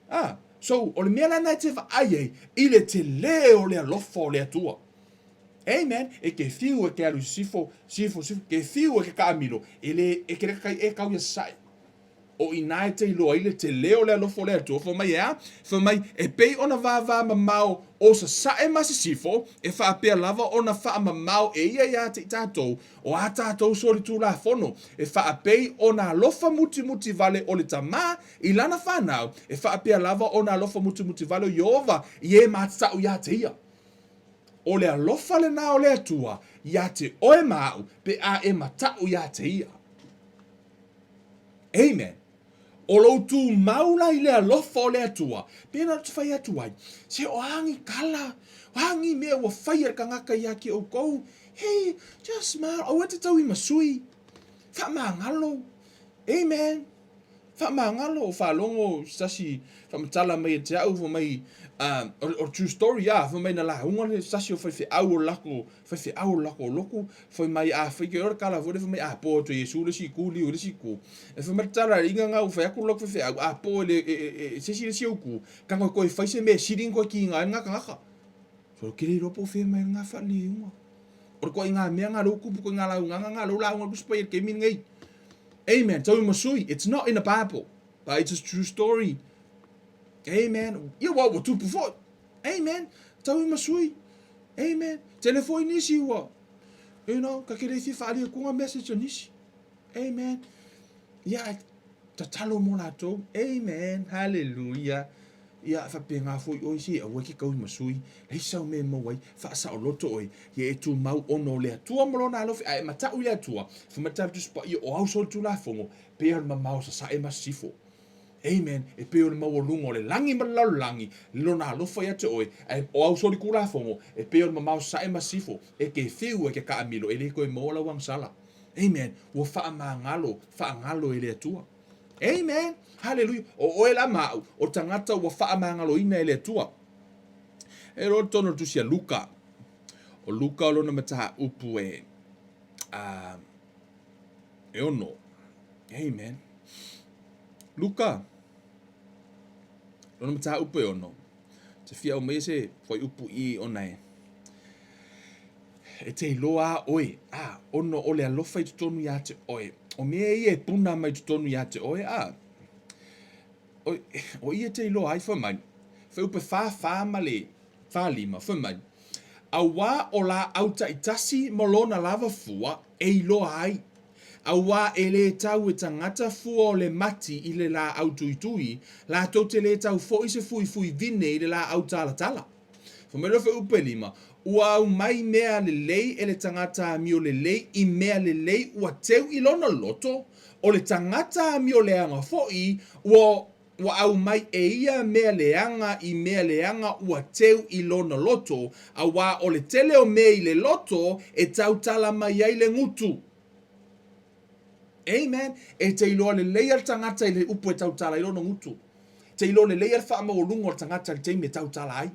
Ah, so, o le mea lena e te vaai ai i le telē o le alofa o le Atua. Amen. E te fiu e te alu i sisifo, sisifo, sisifo, te fiu e te taamilo, e le, e te le tatai e kau ia Sasae. O i ina e te iloa ai le tele o le alofa o le Atua, fai mai e a? Fai mai, e pei ona vavamamao o Sasae ma Sisifo, e faapea lava ona faamamao e ia iā te i tatou, o a tatou solitulafono, e faapei ona alofa mutimuti vale o le Tama i lana fanau, e faapea lava ona alofa mutimuti vale o Ieova i e matatau iā te ia. O le alofa lenā o le Atua iā te oe ma aʻu pe a e mataʻu iā te ia. Amen. O lou tumau la i le alofa o le Atua, pena ou te fai atu ai, se o a ni kala, o a ni mea ua faia e le kangaka iā te ʻoukou, hey, just smile, aua e te tau i ma sui, faamagalo, amen. Faamagalo o faalogo se tasi faamatala mai ia te au fai mai o le true story a fai mai na lauga se tasi o faifeau o le lako faifeau o le lako lotu fai mai a fai ke o le tala foi lea fai mai a po atu e Iesu le isi itu liu i le isi itu e fai mai le tala i nga ua fai atu le lako faifeau a po e le e se isi le isi ou itu tago e toe fai se mea e sili ona toe kiga ai lena tagata. So ou te le iloa po o fea mai lena faaliliuga. O le ituaiga mea lena lea ua tupu ituaiga laugaga na lea ua lauga atu si paia i le taimi lenei. Amen. Tau ma sui. It's not in the Bible, but it's a true story. Amen. Ia ua ua tupu foi. Amen. Tau ma sui. Amen. Tele foi nisi ua. You know, ka kere fia whaalia kunga message a nisi. Amen. Ia, tatalo mo latou. Amen. Hallelujah. Ia, faapena foi oe, se aua e ke kau i ma sui, leai sau mea e maua ai, faasaoloto oe, ia e tumau ona o le Atua ma Lona alofa, a e mataʻu i le Atua, fai mai le Tala Tusi Paia, o au solitulafono, pei o le mamao sasae ma sisifo. Amen. E pei o le maualuga o le lagi ma le lalolagi, Lona alofa ia te oe, ae o au solitulafono, e pei o le mamao sasae ma sisifo, e te fiu e te taamilo, e le toe maua lau agasala. Amen. Ua faamagalo, faagalo e le Atua. Amen. Haleluia. O oe la ma au, o tagata ua faamagaloina e le Atua. E loa totonu o le tusi a Luka. O Luka o lona mataupu e e ono. Amen. Luka lona mataupu e ono. Te fia aumaia se fuaiupu i ona e E te iloa a oe, a, ono o le alofa i totonu iā te oe. O mea ia e puna mai totonu iā te oe, a, o, o ia te iloa ai, fai mai, fuaiupu e 44 ma le 45, fai mai, Auā o lāʻau taitasi ma lona lava fua e iloa ai, auā e lē tau e tagata fua o le mati i le lāʻau tuitui, latou te lē tau foʻi se fuifui vine i le lāʻau talatala. Fai mai loa fuaiupu e lima, Ua aumai mea lelei e le tagata amio lelei i mea lelei ua teu i lona loto, o le tagata amio leaga foi, ua ua aumai e ia mea leaga i mea leaga ua teu i lona loto, auā o le tele o mea i le loto e tautala mai ai le gutu. Amen. E te iloa lelei a le tagata i le upu e tautala ai lona gutu. Te iloa lelei a le faamaualuga o le tagata i le taimi e tautala ai.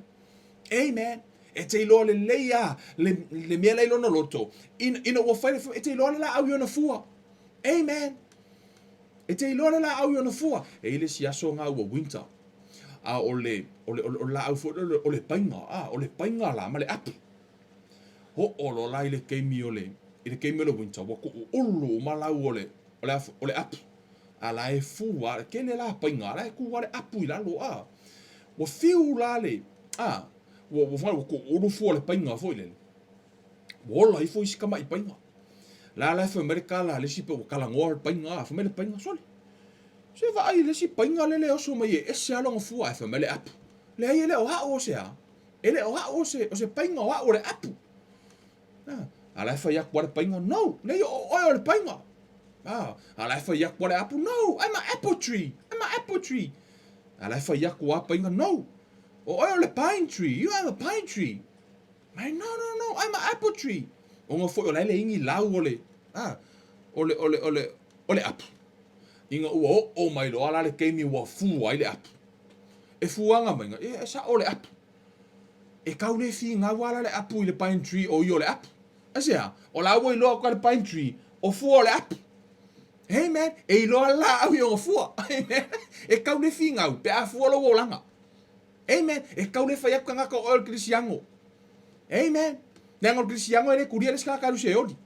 Amen. E te iloa lelei a le, le mea la i lona loto. Ina, ina ua fai le e te iloa le laau i ona fua. Amen. E te iloa le laau i ona fua. E i le isi aso nga ua winter. A o le, o le, o le, o le laau foi o le, o le paina, a, o le paina la ma le apu. Hoʻo loa la i le taimi o le, i le taimi o le winter, ua kuʻuʻulu uma lau o le, o le, o le apu. A la e fu a, kele la paina, a la e kū a le apu i lalo, a. Ua fiu la le, a, ua, ua, ua kuʻuʻulu fua o le paina foi lele. Ua ola ifo isi kamaʻi paina. La la e fai mai le kala a le isi pe ua talanoa le paina, a, fai mai le paina, sole, se vaai i le isi paina lele e oso mai e ese a lona fua, ae fai mai le apu. Leai e le o aʻu o se a. E le o aʻu o se, o se paina, o aʻu o le apu. A, a la e fai atu a le paina, no, leai o oe o le paina. A, a la e fai atu a le apu, no, I'm a apple tree, I'm a apple tree. A la e fai atu a paina, no, o oe o le pine tree, you are a pine tree. Mai, no, no, no, I'm a apple tree. Ona foi o la e leai ni lau o le, a, o le, o le, o le, o le apu. Ina ua oo mai loa la le taimi ua fua ai le apu. E fuaga mai, e, e sao le apu. E kau le finau ala le apu i le pine tree o ia o le apu. Aisea? O la ua iloa atu le pine tree, o fua o le apu. Amen. E iloa la au i ona fua. Amen. E kau le finau, pe a fua lou olaga. Amen. E kau le fai atu tagata o oe o le Kerisiano. Amen. Leaga o le Kerisiano e le kulia le isi tagata alu se oli.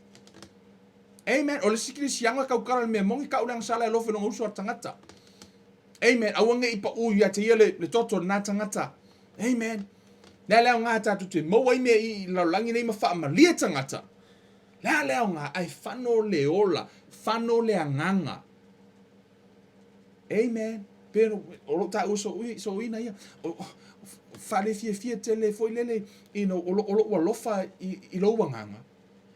Amen. O le isi kerisiano e tautala i le mea moni, tau le agasala e alofa i lona uso a le tagata. Amen. Aua ne i paʻu ia te ia le, le toto o lena tagata. Amen. Le a le aoga tatou te maua ai mea i le lalolagi nei ma faamalie tagata. Le a le aoga ae fano le ola, fano le agaga. Amen. Pe o lou taua soina ia. Faalefiafia tele foi lele, you know, o, o lou alofa i, i lou agaga.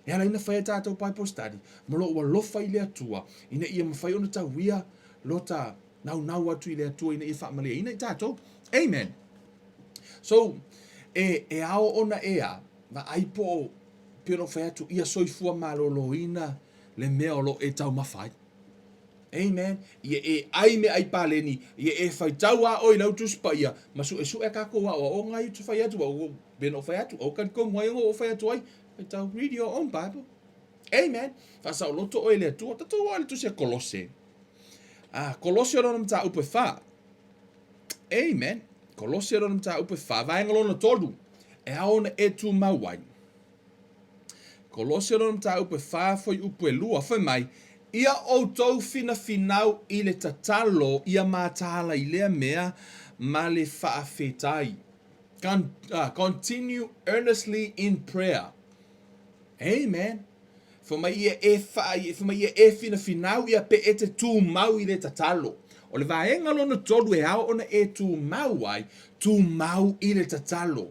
E ala ai ona fai a tatou Bible study ma lou alofa i le Atua ina ia mafai ona tauia lota naunau atu i le Atua ina ia faamalieina i tatou. Amen. So, e, e ao ona e a, vaai po o, pei ona ou fai atu, ia soifua maloloina le mea o lo o e taumafa ai. Amen. Ia e ai meaai paleni, ia e faitau a oe i lau Tusi Paia, ma suesue a tatou aoaoga ia ou te fai atu, ua, pei ona ou fai atu, aua talitonu ai ona ou fai atu ai, faitau, read your own Bible. Amen. Faasaoloto oe i le Atua. Tatou oo i le Tusi a Kolose. Ah, Kolose o lona mataupu e wha. Amen. Kolose o lona mataupu e wha. Vaenga lona tolu. E ao ona e tumau ai. Kolose lona mataupu e wha fuaiupu e lua, fai mai, Ia outou finafinau i le tatalo ia mataala i lea mea ma le faafetai. Con, uh, continue earnestly in prayer. Amen. Fai mai ia e wha, fai mai ia e finafinau ia pe e te tumau i le tatalo. O le vaega lona tolu e ao ona e tumau ai, tumau i le tatalo.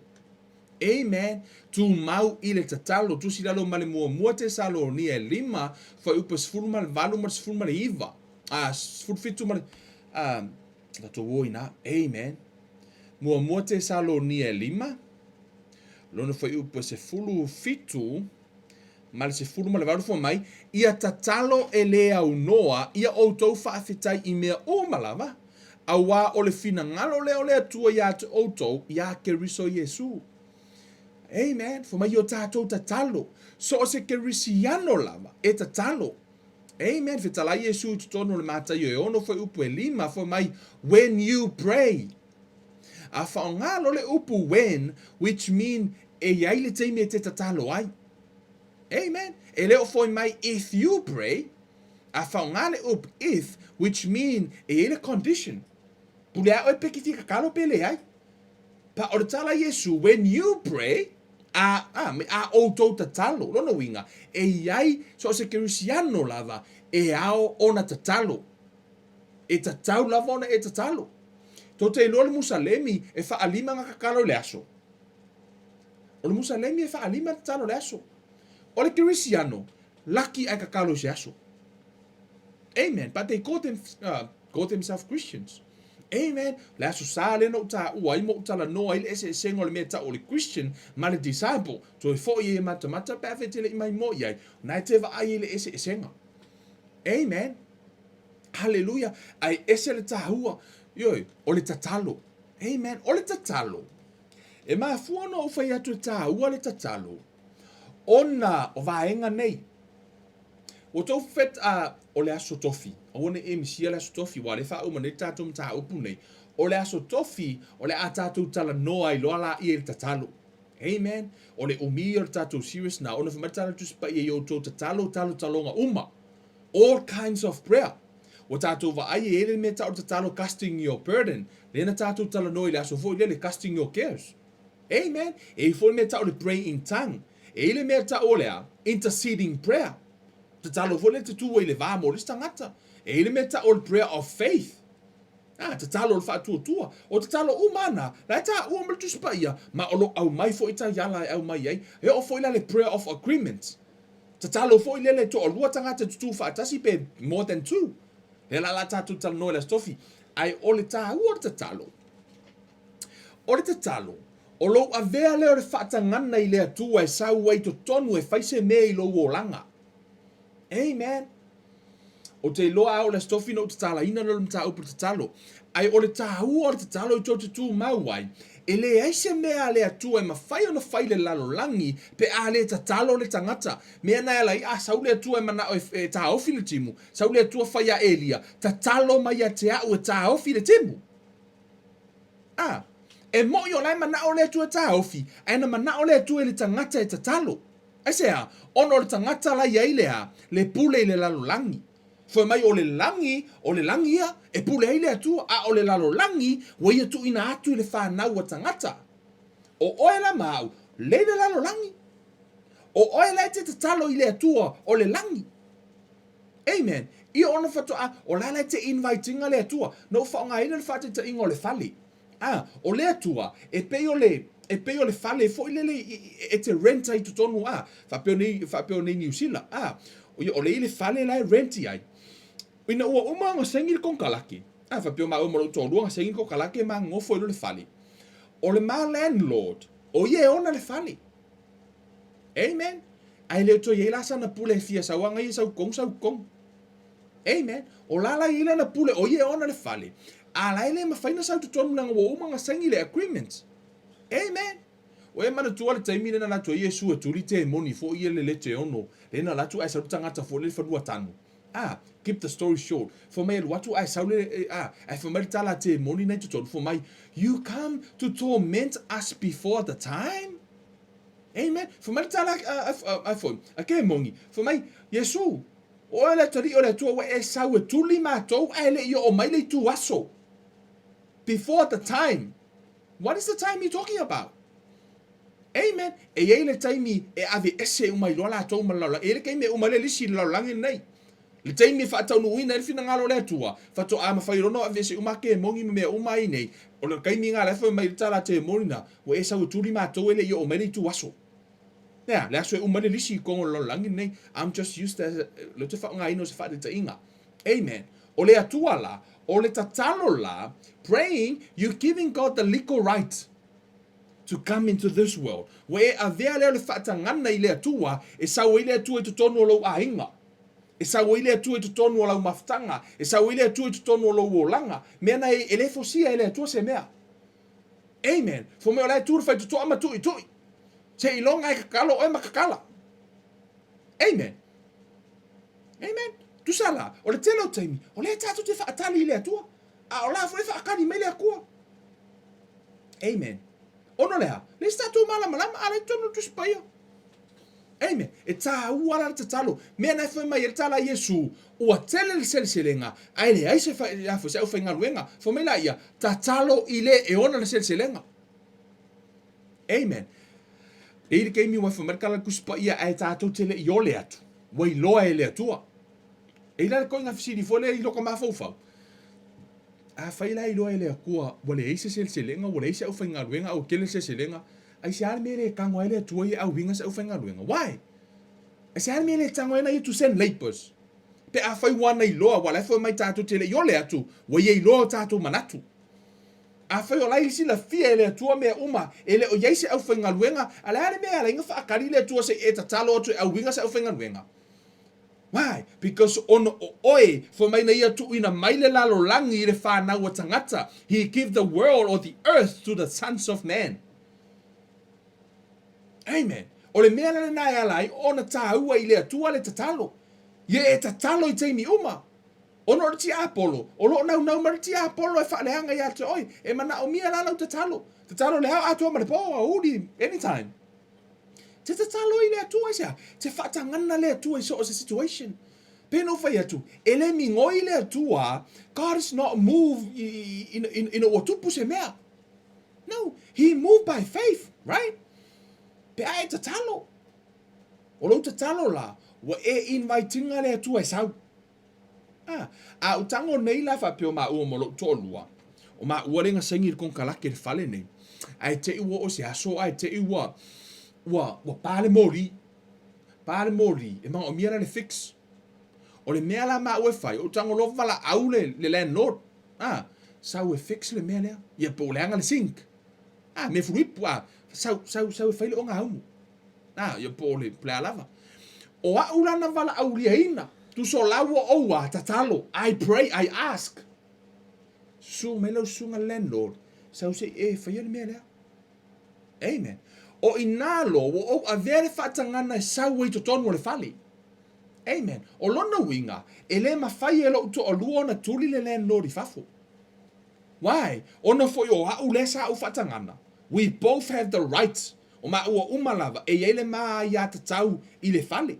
Amen. Tumau i le tatalo. Tusi lalo ma le muamua Tesalonia e lima, fuaiupu e 18 ma le 19. Ah, 17 ma le, ah, tatou o inā. Amen. Muamua Tesalonia e lima, lona fuaiupu e 17 ma le 18 fai mai, Ia tatalo e le aunoa ia outou faafetai i mea uma lava, auā o le finagalo lea o le Atua iā te outou iā Keriso Iesū. Amen. Fai mai o tatou tatalo. So o se Kerisiano lava e tatalo. Amen. Fetalai Iesū i totonu o le Mataio e ono fuaiupu e lima, fai mai, when you pray. A faaaoga loa le upu when, which mean e i ai le taimi e te tatalo ai. Amen. E le o foi mai if you pray, a faaaoga le upu if, which mean e i ai le condition. Pule a oe pe ke fia tatalo pe leai. Pa o le tala a Iesu, when you pray, a, a, me a outou tatalo. Lona uiga, e i ai so o se Kerisiano lava e ao ona tatalo. E tatau lava ona e tatalo. Tou te iloa le Musalemi e faalima ana tatalo i le aso. O le Musalemi e faalima le tatalo i le aso. O le Kerisiano, laki ae tatalo i se aso. Amen. But they call, them, call themselves Christians. Amen. Le aso sa lea na ou taua ai ma ou talanoa ai le eseesega o le mea tau o le Christian ma le disciple. Toe foi ai e matamata pe a fai e te le i maimoa i ai. Na e te vaai ai le eseesega. Amen. Hallelujah. Ae ese le taua. Ioe, o le tatalo. Amen. O le tatalo. E mafua ona ou fai atu e taua le tatalo, ona o vaega nei. Ua tou fet, uh, o le aso tofi. Aua ne i e misia le aso tofi, ua le faauma nei le tatou mataupu nei. O le aso tofi, o le a tatou talanoa ai loa laia i le tatalo. Amen. O le umi o le tatou series na, ona fai mai le tala Tusi Paia i outou tatalo, talotaloga uma. All kinds of prayer. Ua tatou vaai e i ai le mea tau o le tatalo casting your burden. Lea na tatou talanoa i le aso foi lele, casting your cares. Amen. E i ai foi le mea tau o le pray in tongue. E i ai le mea tau o le a? Interceding prayer. Tatalo foi lea te tu ai i le va mo le isi tagata. E i ai le mea tau o le prayer of faith. Ah, tatalo o le faatuatua. O tatalo uma ana, la e taua ma le Tusi Paia, ma o lo o aumai foi taiala e aumai ai. E oo foi la le prayer of agreement. Tatalo foi lele e toalua tagata e tutū faatasi pe more than two. Lea la la tatou talanoa i le Aso Tofi. Ae o le taua o le tatalo, o le tatalo, o lou avea lea o le faatagana i le Atua e sau ai totonu e fai se mea i lou olaga. Amen. Ou te iloa a o le Aso Tofi na ou tatalaina lea o le mataupu i le tatalo. Ae o le taua o le tatalo i tou te tumau ai, e leai se mea a le Atua e mafai ona fai i le lalolagi pe a le tatalo le tagata. Mea na e ala ai, a sau le Atua e manao e taofi le timu, sau le Atua fai ia Elia, tatalo mai ia te a'u e taofi le timu. A, e moʻi o la e manao le Atua e taofi, ae na manao le Atua i le tagata e tatalo. Aisea? Ona o le tagata la e i ai le a? Le pule i le lalolagi. Fai mai o le lagi, o le lagi ia, e pule ai le Atua, a o le lalolagi, ua ia tuuina atu i le fanau a tagata. O oe la ma au, lea i le lalolagi. O oe la e te tatalo i le Atua o le lagi. Amen. Ia ona faatoa, o la la e te invite ina le Atua. Na ou faaaogaina le faataitaiga o le fale. A, o le Atua, e pei o le, e pei o le fale foi lele e te rent ai i totonu, a, faapea nei, faapea nei Niu Sila, a, ia, o le i le fale la e rent i ai. Ina ua uma ona saini le konekarake, a, faapea o maua ma lou toalua na saini le konekarake ma nofo ai loa i le fale. O le ma landlord, o ia e ona le fale. Amen. Ae le o toe i ai la sana pule e fia sau ana ia sau totonu, sau totonu. Amen. O la la e i ai lana pule, o ia e ona le fale, a la e le mafai ona sau totonu leaga ua uma ona saini le agreement. Amen. Ua e manatua le taimi lea na alu atu ai Iesu e tuli temoni foi ia le leteono, lea na alu atu ae sau le tagata foi lea i le fanua tanu. Ah, keep the story short, fai mai alu atu ae sau le, ah, ae fai mai le tala a temoni na i totonu, fai mai, You come to torment us before the time? Amen. Fai mai le tala a, foi, a kemoni, fai mai, Iesu, O oe le Atalii o le Atua ua e sau e tuli matou ae le i oo mai le itu aso. Before the time. What is the time you talking about? Amen. E i ai le taimi e ave ese uma ai loa latou ma le lalolagi. E i ai le taimi e uma ai le lisi i le lalolagi lenei. Le taimi e faataunuuina ai le finagalo o le Atua, faatoa mafai loa ona ave ese uma kemoni ma mea uma ai nei. O le taimi lena la e fai mai le tala a kemoni na, ua e sau e tuli matou e le i oo mai le itu aso. Ea, le aso e uma ai le lisi i totonu o le lalolagi lenei. I'm just used as a, lea ou te faaaogaina o se faataitaiga. Amen. O le Atua la, o le tatalo la, praying, you giving God the legal right to come into this world. Ua e avea lea o le faatagana i le Atua, e sau ai le Atua i totonu o lou aiga. E sau ai le Atua i totonu o lau mafutaga. E sau ai le Atua i totonu o lou olaga. Mea na e, e le fosia e le Atua se mea. Amen. Fai mai o la e tu le faitotoa ma tuitui. Seiloga e tatalo oe ma tatala. Amen. Amen. Tusa la, o le tele o taimi, o lea tatou te faatali i le Atua. A o la foi e faatali mai le Atua. Amen. Ona o le a? Le se tatou malamalama, a la i totonu o le Tusi Paia. Amen. E tāua la le tatalo. Mea na e fai mai ai le tala a Iesu, ua tele le seleselega, ae leai se, fa, se aufaigaluega. Fai mai la ia, tatalo i le e ona le seleselega. Amen. E i le taimi ua fai mai le tala a le Tusi Paia ae tatou te le i ole atu, ua iloa e le Atua. E i la le koiga fesili foi lea i lota mafaufau. Afai la iloa e le Atua ua leai se seleselega, ua leai se aufaigaluega, a ua tele le seleselega, aisea le mea e le tago ai le Atua ia e auiga se aufaigaluega? Why? Aisea le mea e le tago ai na ia to send labours? Pe afai ua na iloa, ua la e fai mai tatou te le i ole atu, ua ia iloa o tatou manatu. Afai o la e silafia e le Atua mea uma, e le o i ai se aufaigaluega, a le a le mea e ala ai ona faatali le Atua se i e tatalo atu e auiga se aufaigaluega? Why? Because ona o oe, fai mai na Ia tuuina mai le lalolagi i le fanau a tagata, He give the world or the earth to the sons of man. Amen. O le mea la lena e ala ai ona tāua i le Atua le tatalo. Ia e tatalo i taimi uma. Ona o le tiapolo, o lo o naunau mai le tiapolo e faaleaga ia te oe, e manaomia la lau tatalo. Tatalo i le ao atoa ma le po, aoauli, anytime. Te tatalo i le Atua aisea? Te faatagana le Atua i so o se situation. Pei ona ou fai atu, e le migoi le Atua, God is not moved ina ua tupu se mea. No, he moved by faith, right? Pe a e tatalo. O lou tatalo la, ua e invite-ina le Atua e sau. A, a u tago nei la faapea o maua ma lou toalua, o maua lea na saini i le konekarake i le fale nei, ae te i ua oo i se aso ae te i ua, ua, ua pa le moli, pa le moli, e manaomia la le fix. O le mea la maua e fai, o tago loa valaau le, le landlord, a, sau e fix le mea lea, ia po o leaga le sink, a, mea fuluipu, a, sau, sau, sau e fai le ogaumu. A, ia po o le, le a lava. O a'u la na valaauliaina, tusa o la ua ou a tatalo, I pray, I ask. Susu mai lau susuga landlord, sau se i e faia le mea lea. Amen. O inā loa ua ou avea le faatagana e sau ai i totonu o le fale. Amen. O lona uiga, e le mafai e lou toalua ona tuli le landlord i fafo. Why? Ona foi o a'u lea sa ou faatagana. We both have the right. O maua uma lava, e i ai le ma aiatatau i le fale.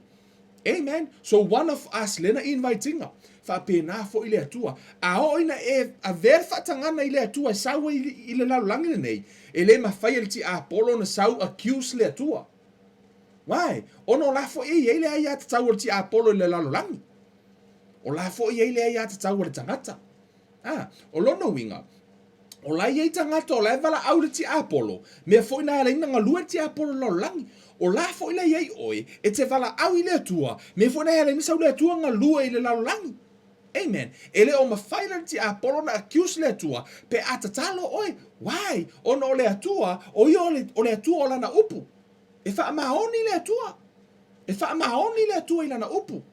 Amen. So one of us lea na invite ina. Faapena foi le Atua. A oo ina e avea le faatagana i le Atua e sau ai i le lalolagi lenei, e le mafai e le tiapolo ona sau accuse le Atua. Why? Ona o la foi e i ai le aiatatau a le tiapolo i le lalolagi. O la foi e i ai le aiatatau a le tagata. Ah, o lona uiga, o la e i ai tagata o la e valaau i le tiapolo, mea foi na ala ai ona galue le tiapolo i le lalolagi. O la foi la i ai oe e te valaau i le Atua, mea foi na ala ai ona sau le Atua galue i le lalolagi. Amen. E le o mafai la le tiapolo ona accuse le Atua pe a tatalo oe. Why? Ona o le Atua, o ia o le, o le Atua o lana upu. E faamaoni le Atua. E faamaoni le Atua i lana upu.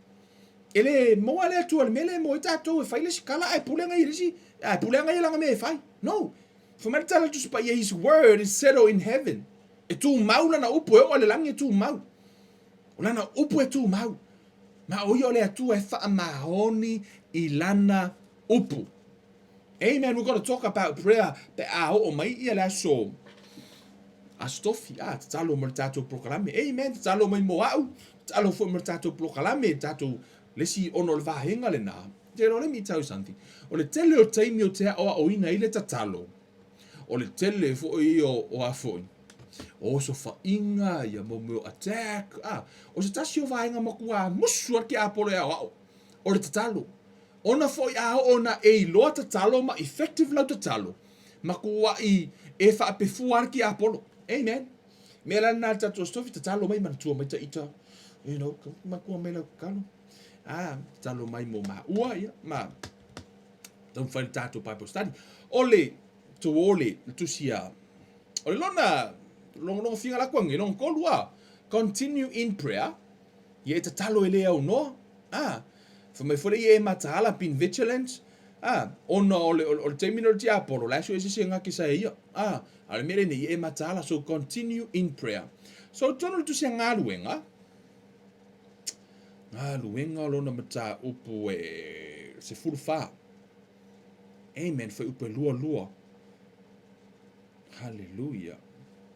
E le maua le Atua i le mea lea e maua ai tatou e fai le isi kala ae pule aga ia i le isi, ae pule aga ia lana mea e fai. No. Fai mai le tala Tusi Paia, His word is settled in heaven. E tumau lana upu, e oo i le lagi e tumau. O lana upu e tumau. Ma o ia o le Atua e faamaoni i lana upu. Amen. We've got to talk about prayer pe a oo mai ia le aso Aso Tofi, ah, tatalo mo le tatou polokalame. Amen. Tatalo mai mo au, tatalo foi mo le tatou polokalame, tatou le isi ono o le vaega lena. Te let me tell you something. O le tele o taimi o te aʻoaʻoina ai le tatalo, o le tele foi o, o a foi, o osofaʻiga, ia mo mea o attack, ah, o se tasi o vaega matua musu a le tiapolo e aʻoaʻo, o le tatalo. Ona foi a oo na e iloa tatalo ma effective lau tatalo, makuaʻi e faapefua a le tiapolo. Amen. Mea la lena le tatou Aso Tofi, tatalo mai, manatua mai ta ita, you know, matua mai lau tatalo. Ah, tatalo mai mo maua, ia, ma taumafai le tatou Bible study. O le tuole, le tusi a, o le lona, logologo figa la kuangi, lona tolu a, continue in prayer, ia e tatalo e le aunoa, ah, fai mai foi le ia e mataala, been vigilant, ah, ona o le, o le taimi o le tiapolo, la e sue se se ngake sa e ia, ah, a o le mea lenei, ia e mataala, so continue in prayer. So, tonu le tusi a galuega, galuega o lona mataupu e 14. Amen, fuaiupu e 22. Haleluia.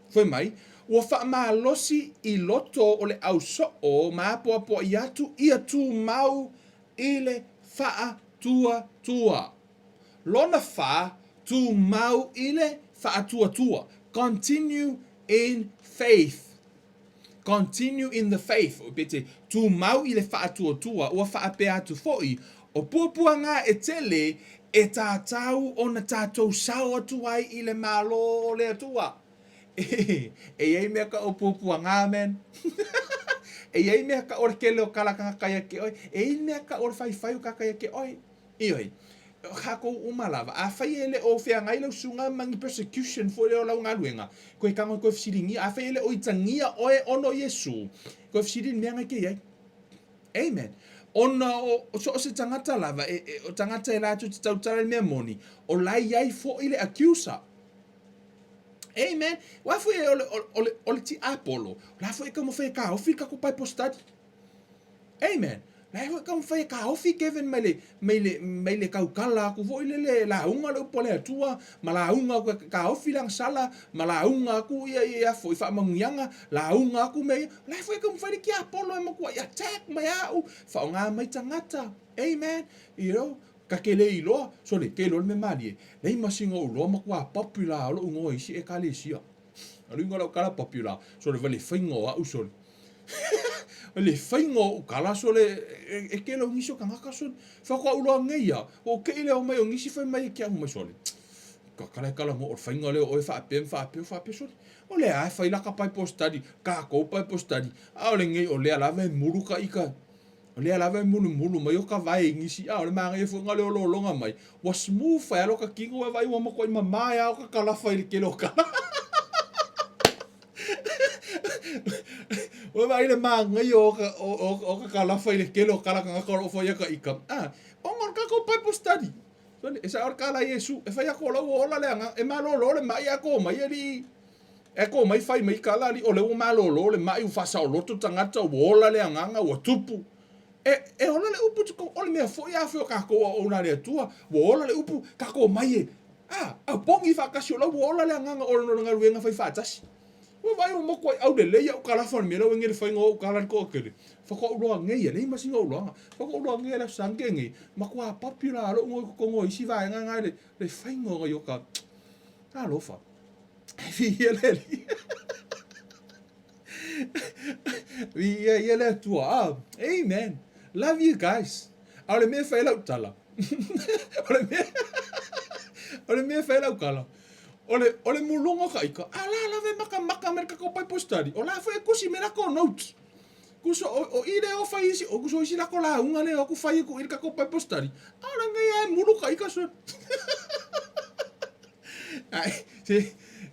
Fai mai, ua faamalosi i loto o le ausoo ma apoapoai atu ia tumau i le faatuatua. Lona fa, tumau i le faatuatua. Continue in faith. Continue in the faith, pe te tumau i le faatuatua, ua faapea atu foi, o puapuaga e tele e tatau ona tatou sao atu ai i le Malo o le Atua. E i ai mea ka o puapuaga, man. E i ai mea ka o le kele o kala kangaka ia ke oe. E i ai mea ka o le faifai o kaka ia ke oe. Ioe, o kākou uma lava, afai e le o feagai lau susuga ma ni persecution foi lea o lau galuega, koe tago e koe fesiligia, afai e le o itagia oe ona o Iesu, koe fesili i le mea na e te i ai. Amen. Ona o, o so o se tagata lava, e, e, o tagata e latou te tautala i le mea moni, o la e i ai foi le accuser. Amen. Aua foi o le, o, o le, o le tiapolo, o la foi e taumafai e taofi le tatou Bible study. Amen. La e foi taumafai e taofi Kevin mai le, mai le, mai le tautala atu foi lele lauga le upu a le Atua, ma lauga atu e taofi le agasala, ma lauga atu ia, ia foi faamanuiaga, lauga atu mea ia. La e foi e taumafai le tiapolo e matuai attack mai au, faaaoga mai tagata. Amen. You know, ta te le iloa, sole, te iloa le mea malie, leai ma sina ou iloa matua popular lou igoa i isi ekalesia. O le uiga o lau tala popular, sole vai le faiga o au sole. O le faiga o kala sole e tele o nisi o tagata sole. Faatoa ou iloa nei ia, ua ou tei lea omai o nisi fai mai e ke au mai sole. Ka kala e kala no o le faiga lea o oe faapea ma faapea faapea sole. O lea lava e fai laka Bible study, tatou Bible study, a o lenei o lea lava e mulu ka ika. O lea lava e mulumulu mai o ka vae i nisi, a o le manaia foi na o le olologa mai, ua smooth fai a lo ka kino ua vaai ua matuai mama e a o ka kalafa i le tele o kala. Ua vaai le manaia o ka, o, o, o ka kalafa i le tele o kala tagata o lo o fai a ka ika. A, ona o le tatou Bible study. E sao le tala a Iesu, e fai atu o la ua ola le agaga, e malolo le mai ae to mai alii. E kō mai fai mai kala alii o lea ua malolo le maʻi ua faasaoloto tagata ua ola le agaga ua tupu. E, e ola le upu tiko, o le mea foi a foi o kākou auauna a le Atua, ua ola le upu, kākou omai e, a, a pogi faatasi o la ua ola le agaga o le galuega fai faatasi. Ua vaai ua moku ai au lelei au kalafa o le mea lea ua nge le faiga o ou kala le toatele. Faatoa ou iloa nei, e leai ma sina ou iloaga. Faatoa ou iloa nei le Aso Sunday nei, matua popular lou igoa i totonu o isi vaega na i le faiga o nai o ta. Talofa. Viia le Alii. Viia ia le Atua. Ah, amen. Love you guys. A o le mea e fai ai lau tala. O le mea O le mea e fai ai lau tala. O le, o le muluga o ka ika, a la lava e makamaka mai le tatou Bible study. O la foi e tusi mai latou notes. Kuso o, o i le o fai isi, o kuso isi lako lauga le o aku fai aku i le tatou Bible study. A o le nei e mulu ka ika so. Ai, se,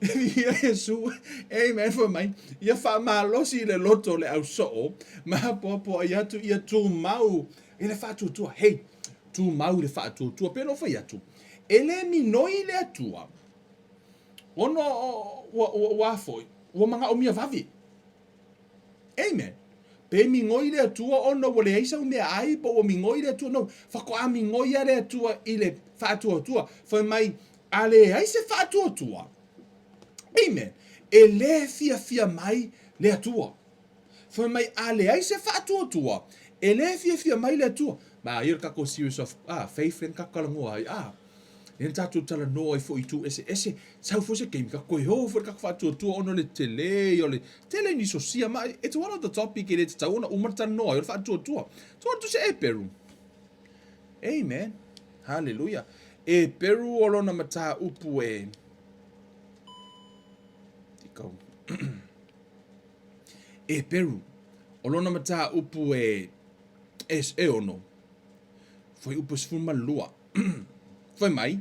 ia Iesu, amen, fai mai, ia faamalosi i le loto o le ausoo, ma apoapoai atu ia tumau i le faatuatua. Hei, tumau i le faatuatua. Pei ona ou fai atu, e le minoi le Atua, ona ua, ua, ua foi, ua manaomia vave. Amen. Pe migoi le Atua ona ua leai sau meaai po ua migoi le Atua. No, faatoa migoi lava le Atua i le faatuatua. Fai mai, a leai se faatuatua, amen, e le fiafia mai le Atua. Fai mai, a leai se faatuatua, e le fiafia mai le Atua. Ma ia le tatou series of ah, faith lea na tatou talanoa ai. Ah, lea na tatou talanoa ai foi i itu eseese. Sau foi se taimi tatou toe o foi i le tatou faatuatua ona o le tele o le tele ni sosia ma it's one of the topic e le tatau ona uma le talanoa ai o le faatuatua. Tuu atu se Eperu. Amen. Hallelujah. Eperu o lona mataupu e Tikau. Eperu o lona mataupu e e, e ono. Fuaiupu 12. Fai mai,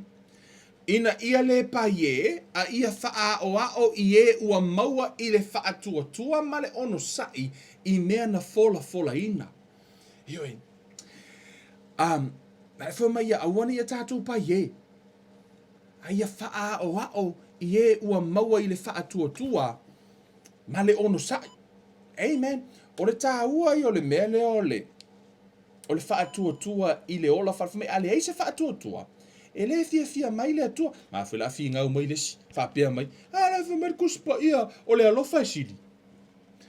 Ina ia le paie, a ia faaʻaoaʻo i e ua maua i le faatuatua ma le onosai i mea na folafolaina. Ioe. Um, e fai mai ia aua ne i a tatou paie, a ia faaʻaoaʻo i e ua maua i le faatuatua ma le onosai. Amen. O le tāua ia o le mea lea o le o le faatuatua i le ola faalefamai. A leai se faatuatua, e le fiafia mai le Atua. Ma foi la finau mai le isi, faapea mai, a la fai mai le Tusi Paia, o le alofa e sili.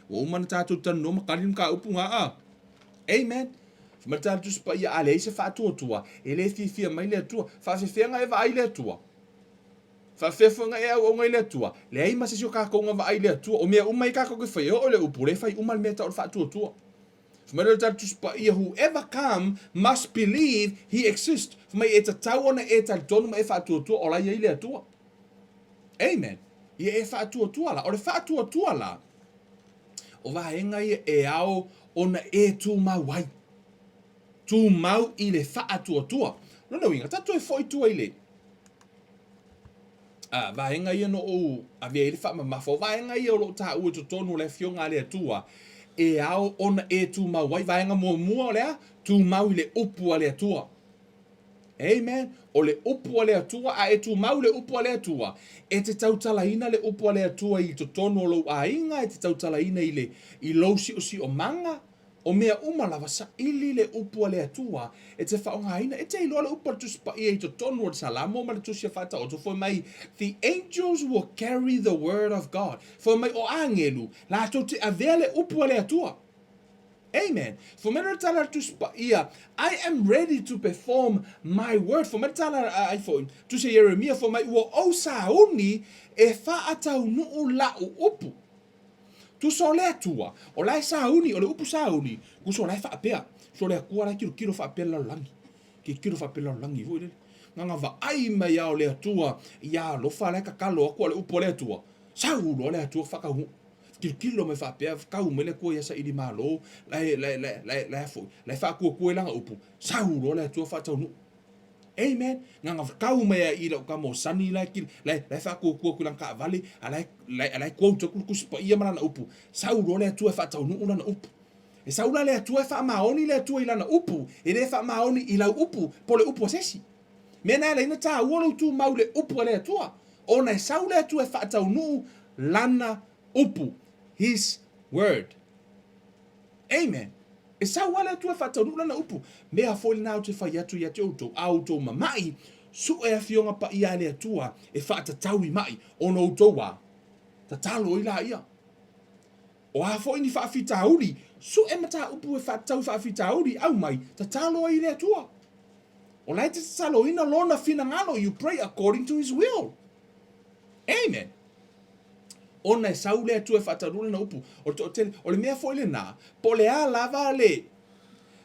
Ua uma ona tatou talanoa ma kali le mataupu na a. Amen. Fai mai le Tusi Paia, a leai se faatuatua, e le fiafia mai le Atua. Faafefea e vaai le Atua? Faafefea foi na e auauna i le Atua? Leai ma se isi o tatou na vaai i le Atua. O mea uma ia tatou te faia, e oo i le upu, lea e fai uma le mea tau o le faatuatua. Fai mai le tala Tusi Paia, Whoever come must believe he exist. Fai mai e tatau ona e talitonu ma e faatuatua o la e i ai le Atua. Amen. Ia e faatuatua la. O le faatuatua la, o vaega ia e ao ona e tumau ai. Tumau i le faatuatua. Lona uiga, tatou e foi tua i le A, vaega ia na ou avea ai le faamamafa, o vaega ia o lo o taua i totonu o le Afioga a le Atua, e ao ona e tumau ai. Vaega muamua o le a? Tumau i le upu a le Atua. Amen. O le upu a le Atua, a e tumau i le upu a le Atua, e te tautalaina le upu a le Atua i totonu o lou aiga, e te tautalaina i le, i lou siosiomaga, O mea uma lava, saili le upu a le Atua e te faaaogaina. E te iloa le upu a le Tusi Paia i totonu o le Salamo ma le Tusi a Faataoto, fai mai, The angels will carry the word of God. Fai mai, o agelu, latou te avea le upu a le Atua. Amen. Fai mai le tala a le Tusi Paia, I am ready to perform my word. Fai mai le tala a ai foi, Tusi a Ieremia, fai mai, ua ou sauni e faataunuu lau upu. Tusa o le Atua, o la e sauni, o le upu sauni, tusa o la e faapea. Tusa o le Atua la e tilotilo faapea le lalolagi. Tilotilo faapea le lalolagi foi lele. Na ona vaai mai lava o le Atua ia alofa la e tatalo atu a le upu a le Atua. Sau loa le Atua faataunuu. Tilotilo mai faapea, tau mai le Atua ia saili malo, la e, la e, la e, la e, la e foi, la e faatuatua i lana upu. Sau loa le Atua faataunuu. Amen. Na ona tau mai lava i lau tama o Sani la e, la e, la e faatuatua atu i lana taavale, a la e, la e, la e quote atu le Tusi Paia ma lana upu. Sau loa le Atua e faataunuu lana upu. E sau la le Atua e faamaoni le Atua i lana upu, e le faamaoni i lau upu po o le upu a se isi. Mea na e ala ai ona taua lou tumau i le upu a le Atua, ona e sau le Atua e faataunuu lana upu, His word. Amen. E sau lava le Atua e faataunuu lana upu. Mea foi lena ou te fai atu ia te outou, a outou mama'i, su'e Afioga Paia a le Atua e faatatau i ma'i, ona outou a tatalo ai laia. O a foi ni faafitauli, suʻe mataupu e faatatau i faafitauli, aumai, tatalo ai i le Atua. O la e te tataloina Lona finagalo, you pray according to His will. Amen. Ona e sau le Atua e faataunuu lana upu. O le toatele, o le mea foi lena, po o le a lava le,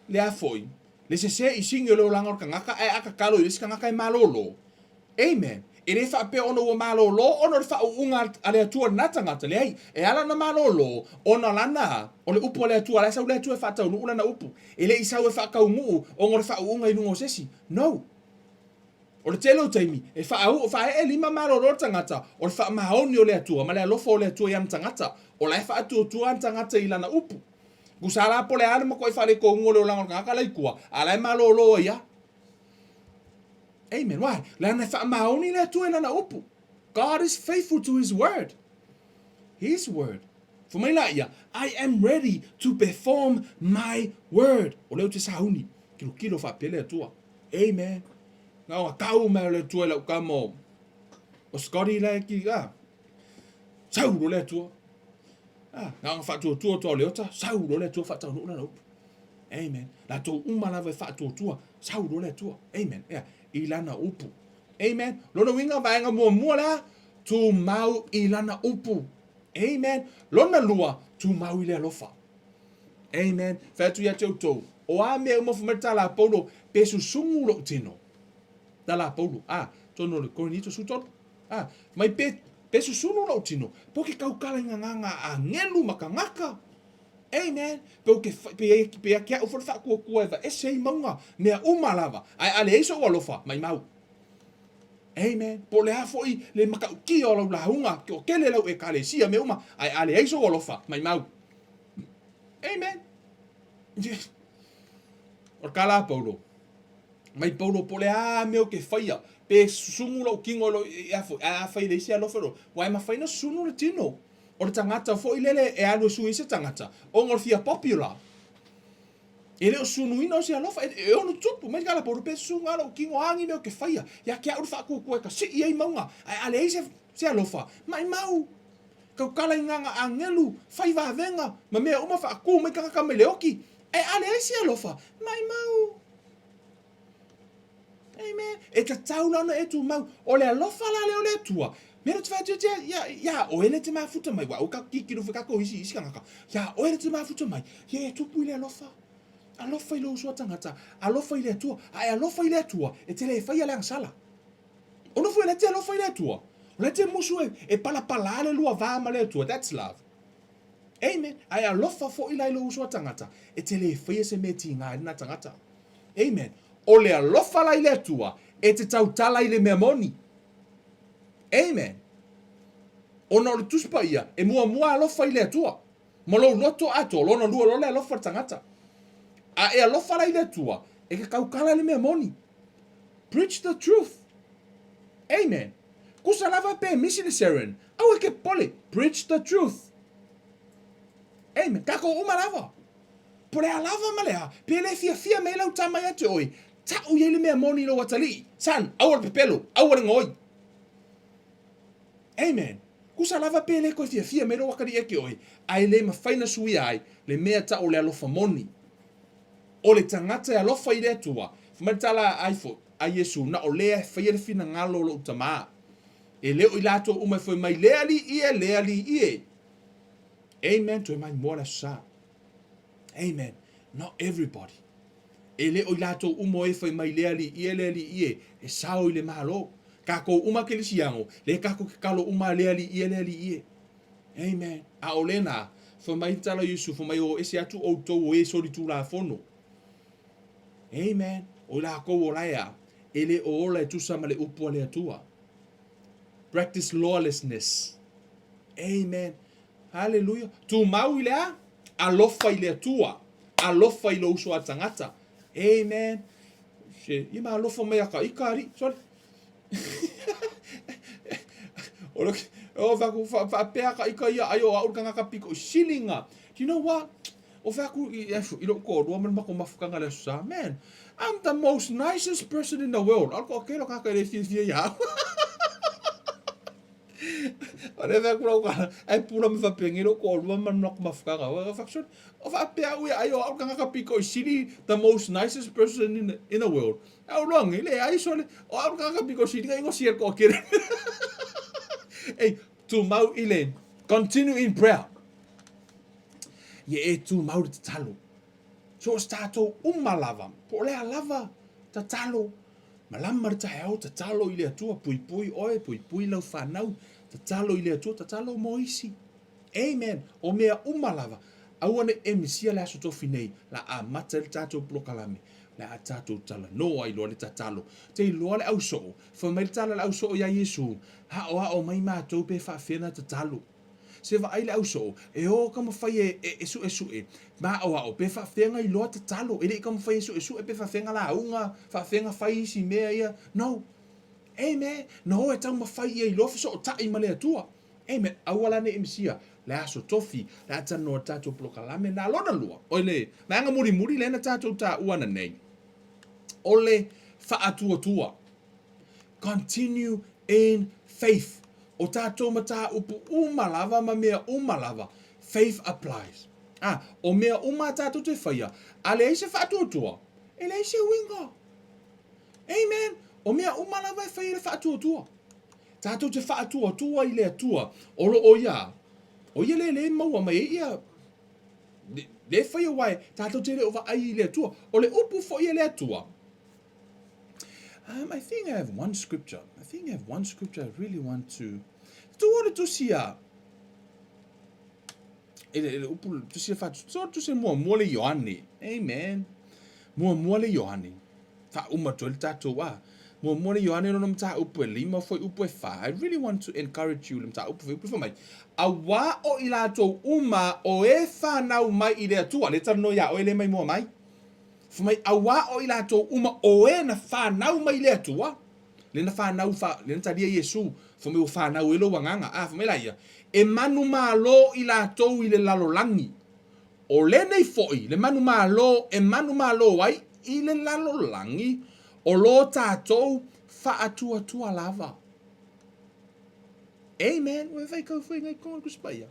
le a foi, le sese i sigi o le olaga o le tagata, ae a tatalo i le isi tagata e malolo. Amen. E le faapea ona ua malolo ona o le faauuga a le Atua i lena tagata, leai, e ala ona malolo ona lana, o le upu a le Atua, la e sau le Atua e faataunuu lana upu. E le i sau e faataunuu ona o le faauuga i luga o se isi. No. O le tele o taimi, e faauu, faaee lima malolo le tagata, o le faamaoni o le Atua ma le alofa o le Atua i ana tagata, o la e faatuatua ana tagata i lana upu. Tusa la po o le a le matuai faaletonu o le olaga o le tagata la i tua, a la e malolo ai lava. Amen. Why? Leaga e faamaoni le Atua i lana upu. God is faithful to his word. His word. Fai mai la ia, I am ready to perform my word. O lea ou te sauni. Kilokilo faapea le Atua. Amen. Na o tau mai o le Atua i lau tama o, o Scotty la e ki, ah. Sau lo le Atua. Ah, na ona faatuatua toa o le ota, sau lo le Atua faataunuu lana upu. Amen. Latou uma lava e faatuatua, sau lo le Atua. Amen. Ea, i lana upu. Amen. Lona uiga vaega muamua lea, tumau i lana upu. Amen. Lona lua, tumau i le alofa. Amen. Fai atu ia te outou, o a mea uma fai mai le tala a Paulo, pe susugu lou tino. Tala a Paulo, a, tonu o le Korinito 13. A, mai pe, pe susunu lou tino, po ke kaukala i ngā ngā angelu ma kangaka. Amen. Pe o ke, pe ia, pe ia ke au foi le faakuakua e vaese ai mauga, mea uma lava, ae a leai sou alofa, maimau. Amen. Po o le a foi le matautia o lau lauga, ke o tele lau ekalesia, mea uma, ae a leai sou alofa, maimau. Amen. Yes. O le tala a Paulo, mai Paulo po o le a mea o ke faia, pe susumu lou tino i lou, ia foi, ae afai e leai se alofa i lou, aua e mafai ona susunu le tino. O le tagata foi lele e alu e sui ai se tagata, ona o le fia popular. E le o sunuina o se alofa, e, e ono tupu, mai kala Paulo pe susunga lou tino a ni mea o ke faia, ia ke au le faakuakua e ka sii ai mauga, ae a leai se, se alofa, maimau. Tautala i ngā angelu, whai vāvenga, ma mea uma whaakū mai tagata mai le oki, ae a leai se alofa, maimau. Amen. E tatau la ona e tumau. O le alofa la lea o le Atua. Mea le te whai atu ia, ia oe le te mafuta mai. Wa o ka kikiro wha kako isi isi kangaka. Ia oe le te mafuta mai. Ia e tupu i le alofa. Alofa i lo uso a tangata. Alofa i le Atua. A e alofa i le Atua. E te le whai a le angsala. O nofo e le te alofa i le Atua. O le te musu e, e palapala le lua va ma le Atua. That's love. Amen. A e alofa foi la i lou uso a tangata, e te le faia se mea tiga ai lena tagata. Amen. O le alofa la i le Atua, e te tautala i le mea moni. Amen. Ona o le Tusi Paia, e muamua alofa i le Atua. Ma lou loto atoa, lona lua loa le alofa i le tagata. A e alofa la i le Atua, e te tautala i le mea moni. Preach the truth. Amen. Kusa lava pe misi le Sharon. Aua e ke popole. Preach the truth. Amen. Takou uma lava. Po le a lava ma le a, pe le fiafia mai lau tama ia te oe, ta'u i ai le mea moni i lou atalii. Son, aua le pepelo, aua le gaoi. Amen. Kusa lava pe le koe fiafia mai lou atalii ia te oe, ae le mafai na suia ai le mea ta'u o le alofa moni. O le tagata e alofa i le Atua, fai mai le tala a Aifo, a Iesu, na o lea e faia le finagalo o lou Tamā. E le o i latou uma e fai mai, Le Alii e, le Alii e. Amen, toe mai moa le aso sa. Amen. Not everybody. E le o i latou uma o e fai mai, Le Alii e, le Alii e, e sao i le Malo. Kākou uma kerisiano, le kākou ke kalo uma le Alii e, le Alii e. Amen. A o lena, fai mai le tala o Iesu, fai mai o ese atu outou o e solitulafono. Amen. O i lakou o lae a, e le o ola e tusa ma le upu a le Atua. Practice lawlessness. Amen. Hallelujah. Tumau i le a? Alofa i le Atua. Alofa i lou uso a tagata. Amen. Se, ia ma alofa mai a ka ika alii. Sorry. O le, o fa ku fa fa pea ka ika ia ai o au le tagata piko i sili nga. Do you know what? O fa ku i i lou toalua ma le matou mafutaga le aso sa. Man, I'm the most nicest person in the world. Alu ko kelo kaka e le fiafia ia au. O lea fai atu lau tala, ae pula mai faapenei lou toalua ma le latou mafutaga. Ua fai atu, sole, o faapea au e ai o au le tagata pito i sili, the most nicest person in the, in the world. Ae ou iloa nei, leai sole, o au le tagata pito i sili na inosia e le toatele. Ei, tumau i le, continue in prayer. Ia e tumau i le tatalo. So o se tatou uma lava, po o le a lava, tatalo. Malama le taeao, tatalo i le Atua, puipui oe, puipui lau fanau, tatalo i le Atua, tatalo mo isi. Amen. O mea uma lava, aua ne i e misia le Aso Tofi nei, la amata ai le tatou polokalame, le a tatou talanoa ai loa le tatalo. Te iloa le ausoo, fai mai le tala a le ausoo iā Iesu, Aoao mai matou pe faafefea na tatalo. Se vaai le ausoo, e o taumafai e, e, e suesue, ma aoao, pe faafefea na iloa tatalo. E le i taumafai e suesue pe faafefea na lauga, faafefea na fai isi mea ia. No. Amen. Na o e taumafai ia iloa fesootai ma le Atua. Amen. Aua la ne i misia le Aso Tofi, le a talanoa i le tatou polokalame na lona lua. O le vaega mulimuli lea na tatou taua ananei, o le faatuatua. Continue in faith. O tatou mataupu uma lava ma mea uma lava, faith applies. A, o mea uma a tatou te faia, a leai se faatuatua, e leai se uiga. Amen. O mea uma lava e fai e le faatuatua. Tatou te faatuatua i le Atua o lo o ia, o ia lea le maua mai ai ia le faia aua tatou te le o vaai i le Atua. O le upu foi a le Atua, I think I have one scripture. I think I have one scripture I really want to... Tuu le tusi a... E le, le upu, tusi a whatu. So, tusi muamua le Ioane. Amen. Muamua le Ioane. Whauma toi le tātou a. Muamua le Ioane lona mataupu e lima fuaiupu e fa. I really want to encourage you le mataupu fuaiupu e fa mai. Auā o i latou uma o e whanau mai i le Atua. Le talanoa ia oe le mai mua mai. Fai mai, Auā o i latou uma o e na whanau mai i le Atua, le na whanau, wha, le na talia Iesu, fai mai ua whanau ai lou agaga, a, fai mai la ia, e manumalo i latou i le lalolagi. O lenei foi, le manumalo e manumalo ai i le lalolagi, o lo tatou faatuatua lava. Amen. Ua e faitau foi ngai tonu Tusi Paia.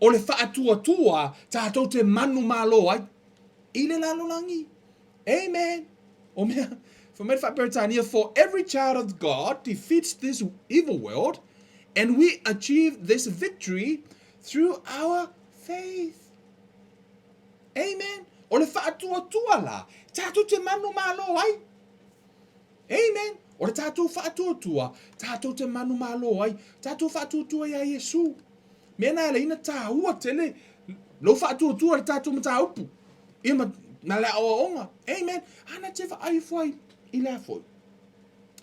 O le faatuatua tatou te manumalo ai i le lalolagi. Amen. O mea, fai mai le Faa-Peretania, For every child of God defeats this evil world, and we achieve this victory through our faith. Amen. O le faatuatua la, tatou te manumalo ai. Amen. O le tatou faatuatua, tatou te manumalo ai. Tatou faatuatua iā Iesu. Mea na e ala ai na taua tele lou faatuatua i le tatou mataupu. Ia ma, ma le aoaoga. Amen. A na te vaai ifo ai i le a foi.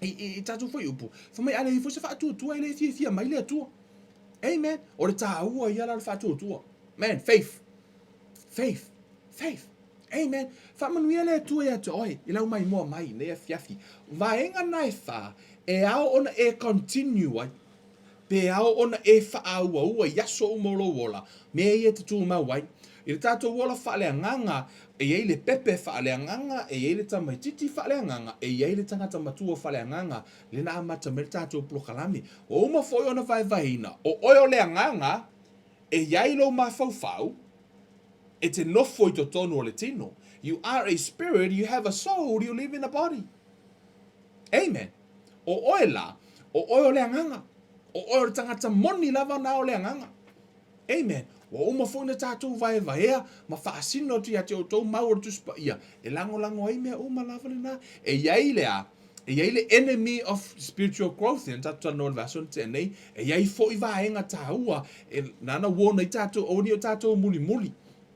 I, i, i tatou fuaiupu. Fai mai a leai foi se faatuatua e le fiafia mai le Atua. Amen. O le taua ia la o le faatuatua. Man, faith. Faith. Faith. Amen. Faamanuia le Atua ia te oe i lau maimoa mai i nei afiafi. Vaega na e fa, e ao ona e continue ai. Pe ao ona e faaauaua i aso uma o lou ola, mea ia e te tumau ai. I le tatou ola faaleagaga, e i ai le pepe faaleagaga, e i ai le tamaititi faaleagaga, e i ai le tagata matua faaleagaga, lea na amata mai le tatou polokalame. Ua uma foi ona vaevaeina, o oe o le agaga, e i ai lou mafaufau, e te nofo i totonu o le tino. You are a spirit, you have a soul, you live in a body. Amen. O oe la, o oe o le agaga. O oe o le tagata moni lava na o le agaga. Amen. Ua uma foi na tatou vaevaea ma faasino atu ia te outou mau o le Tusi Paia e lagolago ai mea uma lava lena. E i ai le a? E i ai le enemy of spiritual growth, lea na tatou talanoa i le vaiaso na tea nei, e i ai foi vaega taua e nana warn ai tatou aua ne i o tatou mulimuli.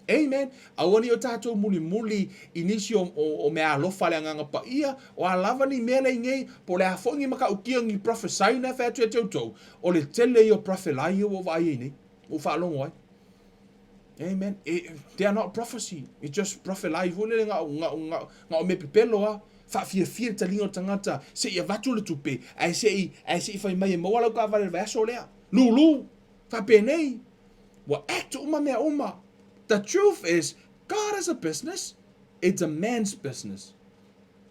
Amen. Aua ne i o tatou mulimuli i nisi o, o, o meaalofa a le Agaga Paia, o a lava ni mea le i nei, po o le a foi ni matautia ni prophesy na e fai atu ia te outou, o le tele ia o prophelai ia ua ou vaai ai nei, ua ou faalogo ai. Amen. E, they are not prophecy. It's just prophelai foi lele na o, na o, na o, na o mea pepelo lava. Faafiafia le taliga o le tagata se i avatu le tupe, ae se i, ae se i fai mai e maua lau taavale i le vaiaso lea. Lulu! Faapenei! Ua act uma mea uma. The truth is, God is a business, it's a man's business.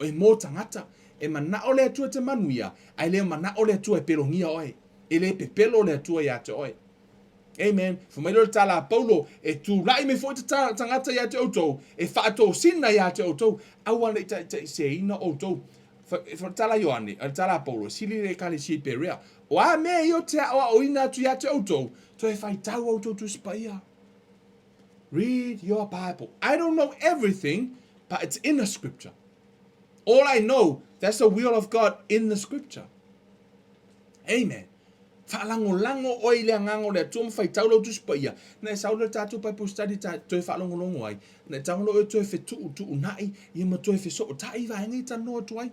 E mō tagata, e manao le Atua e te manuia, ae le manao le Atua e pelogia oe. E le pepelo le Atua iā te oe. Amen. Fai mai lea o le tala a Paulo, e tulai mai foi tagata ia te outou, e faatosina ia te outou, aua ne i taitaiseseina outou. Fai tala a Ioane, le tala a Paulo, e sili le ekalesia i Perea. O a mea ia ou te aoaoina atu ia te outou, toe faitau a outou Tusi Paia. Read your Bible. I don't know everything, but it's in the scripture. All I know, that's the will of God in the scripture. Amen. Faalagolago oe i le Agaga o le Atua ma faitau lau Tusi Paia, na e sau lea le tatou Bible study ta toe faalogologo ai, na e tago loa oe toe fetuutuunai ia ma toe fesootai i vaega ia e talanoa atu ai.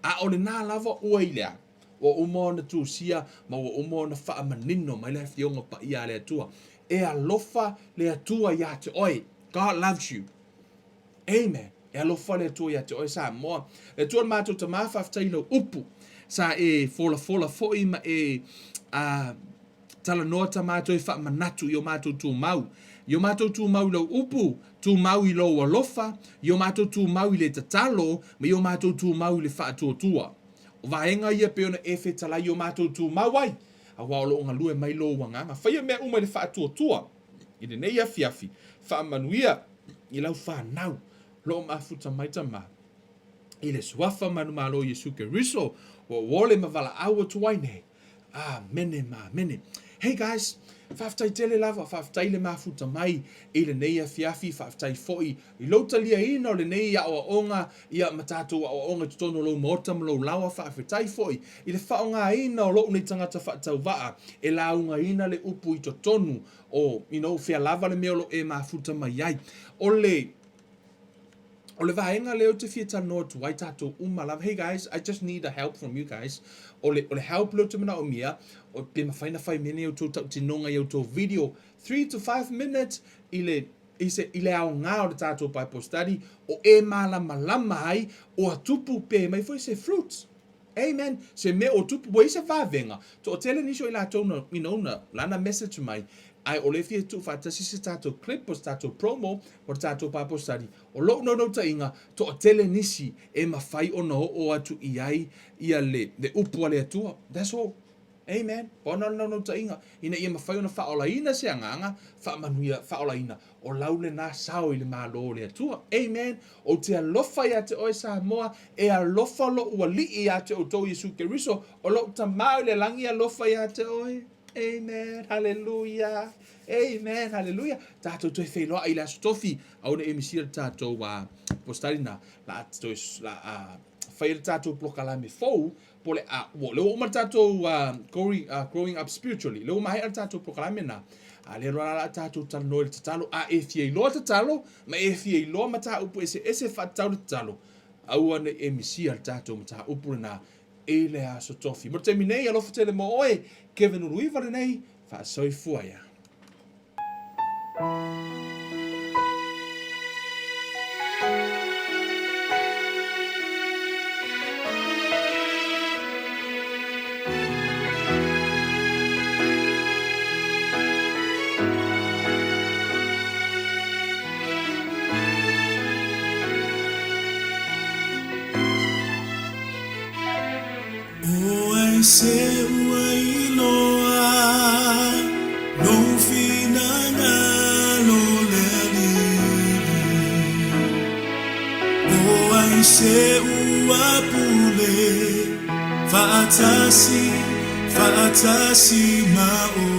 A o lena lava ua i le a? Ua uma ona tusia ma ua uma ona faamanino mai le Afioga Paia a le Atua. E alofa le Atua iā te oe. God loves you. Amen. E alofa le Atua ia te oe Samoa. Le Atua le matou Tama, faafetai i lau upu. Sa e folafola foi ma e a, talanoa ta matou e faamanatu i o matou tumau. I o matou tumau i lau upu, tumau i lou alofa, i o matou tumau i le tatalo, ma i o matou tumau i le faatuatua. O vaega ia pei ona e fetalai i o matou tumau ai, aua o lo o galue mai lou agaga. Faia mea uma i le faatuatua. I lenei afiafi, faamanuia i lau fanau lo o mafuta mai Tama i le Suafa manumalo o Iesu Keriso ua ou ole ma valaau atu ai nei. Amene ma amene. Hey guys, faafetai tele lava, faafetai le mafuta mai i lenei afiafi, faafetai foi i lou taliaina o lenei aoaoga ia ma tatou aoaoga i totonu o lou maota ma lou laoa, faafetai foi i le faaaogaina o lou nei tagata faatauvaa e laugaina le upu i totonu o, you know, fea lava le mea o lo o e mafuta mai ai. O le, o le vaega lea ou te fia talanoa atu ai tatou uma lava, hey guys, I just need a help from you guys. O le, o le help lea ou te manaomia, o, pe mafai na fai mai ni a outou tautinoga i a outou video, 3 to 5 minutes i le, i se, i le aoga o le tatou Bible study, o e malamalama ai, ua tupu pe mai foi se fruits. Amen. Se mea ua tupu, ua i ai se vavega. Toatele nisi o i latou na, you know, na lana message mai, ae o lea e fia tuufaatasi se tatou clip po o se tatou promo o le tatou Bible study. O lou naunautaiga, toatele nisi e mafai ona oo atu i ai ia le, le upu a le Atua. That's all. Amen. Pau na o le naunautaiga, ina ia mafai ona faaolaina se agaga, faamanuia, faaolaina, o lau lena sao i le Malo o le Atua. Amen. Ou te alofa iā te oe Samoa, e alofa lou Alii iā te outou Iesu Keriso, o lou Tama i le lagi alofa iā te oe. Amen. Haleluia. Amen. Haleluia. Tatou toe feiloai i le Aso Tofi, aua ne i misia le tatou postali na, la toe, la, faia le tatou polokalame fou, Po le a, ua, lea ua uma le tatou uh, growing, uh, growing up spiritually, lea ua maea le tatou polokalame na, a lea loa la tatou talanoa i le tatalo, a e fia iloa tatalo, ma e fia iloa mataupu eseese faatatau le tatalo, aua ne i e misia le tatou mataupu lena i le aso tofi. Mo le taimi nei, alofa tele mo oe, Kevin Uluiva lenei, faasoifua ia. O ai se ua iloa lou finagalo le Alii? O ai se ua pule faatasi, faatasi ma oe?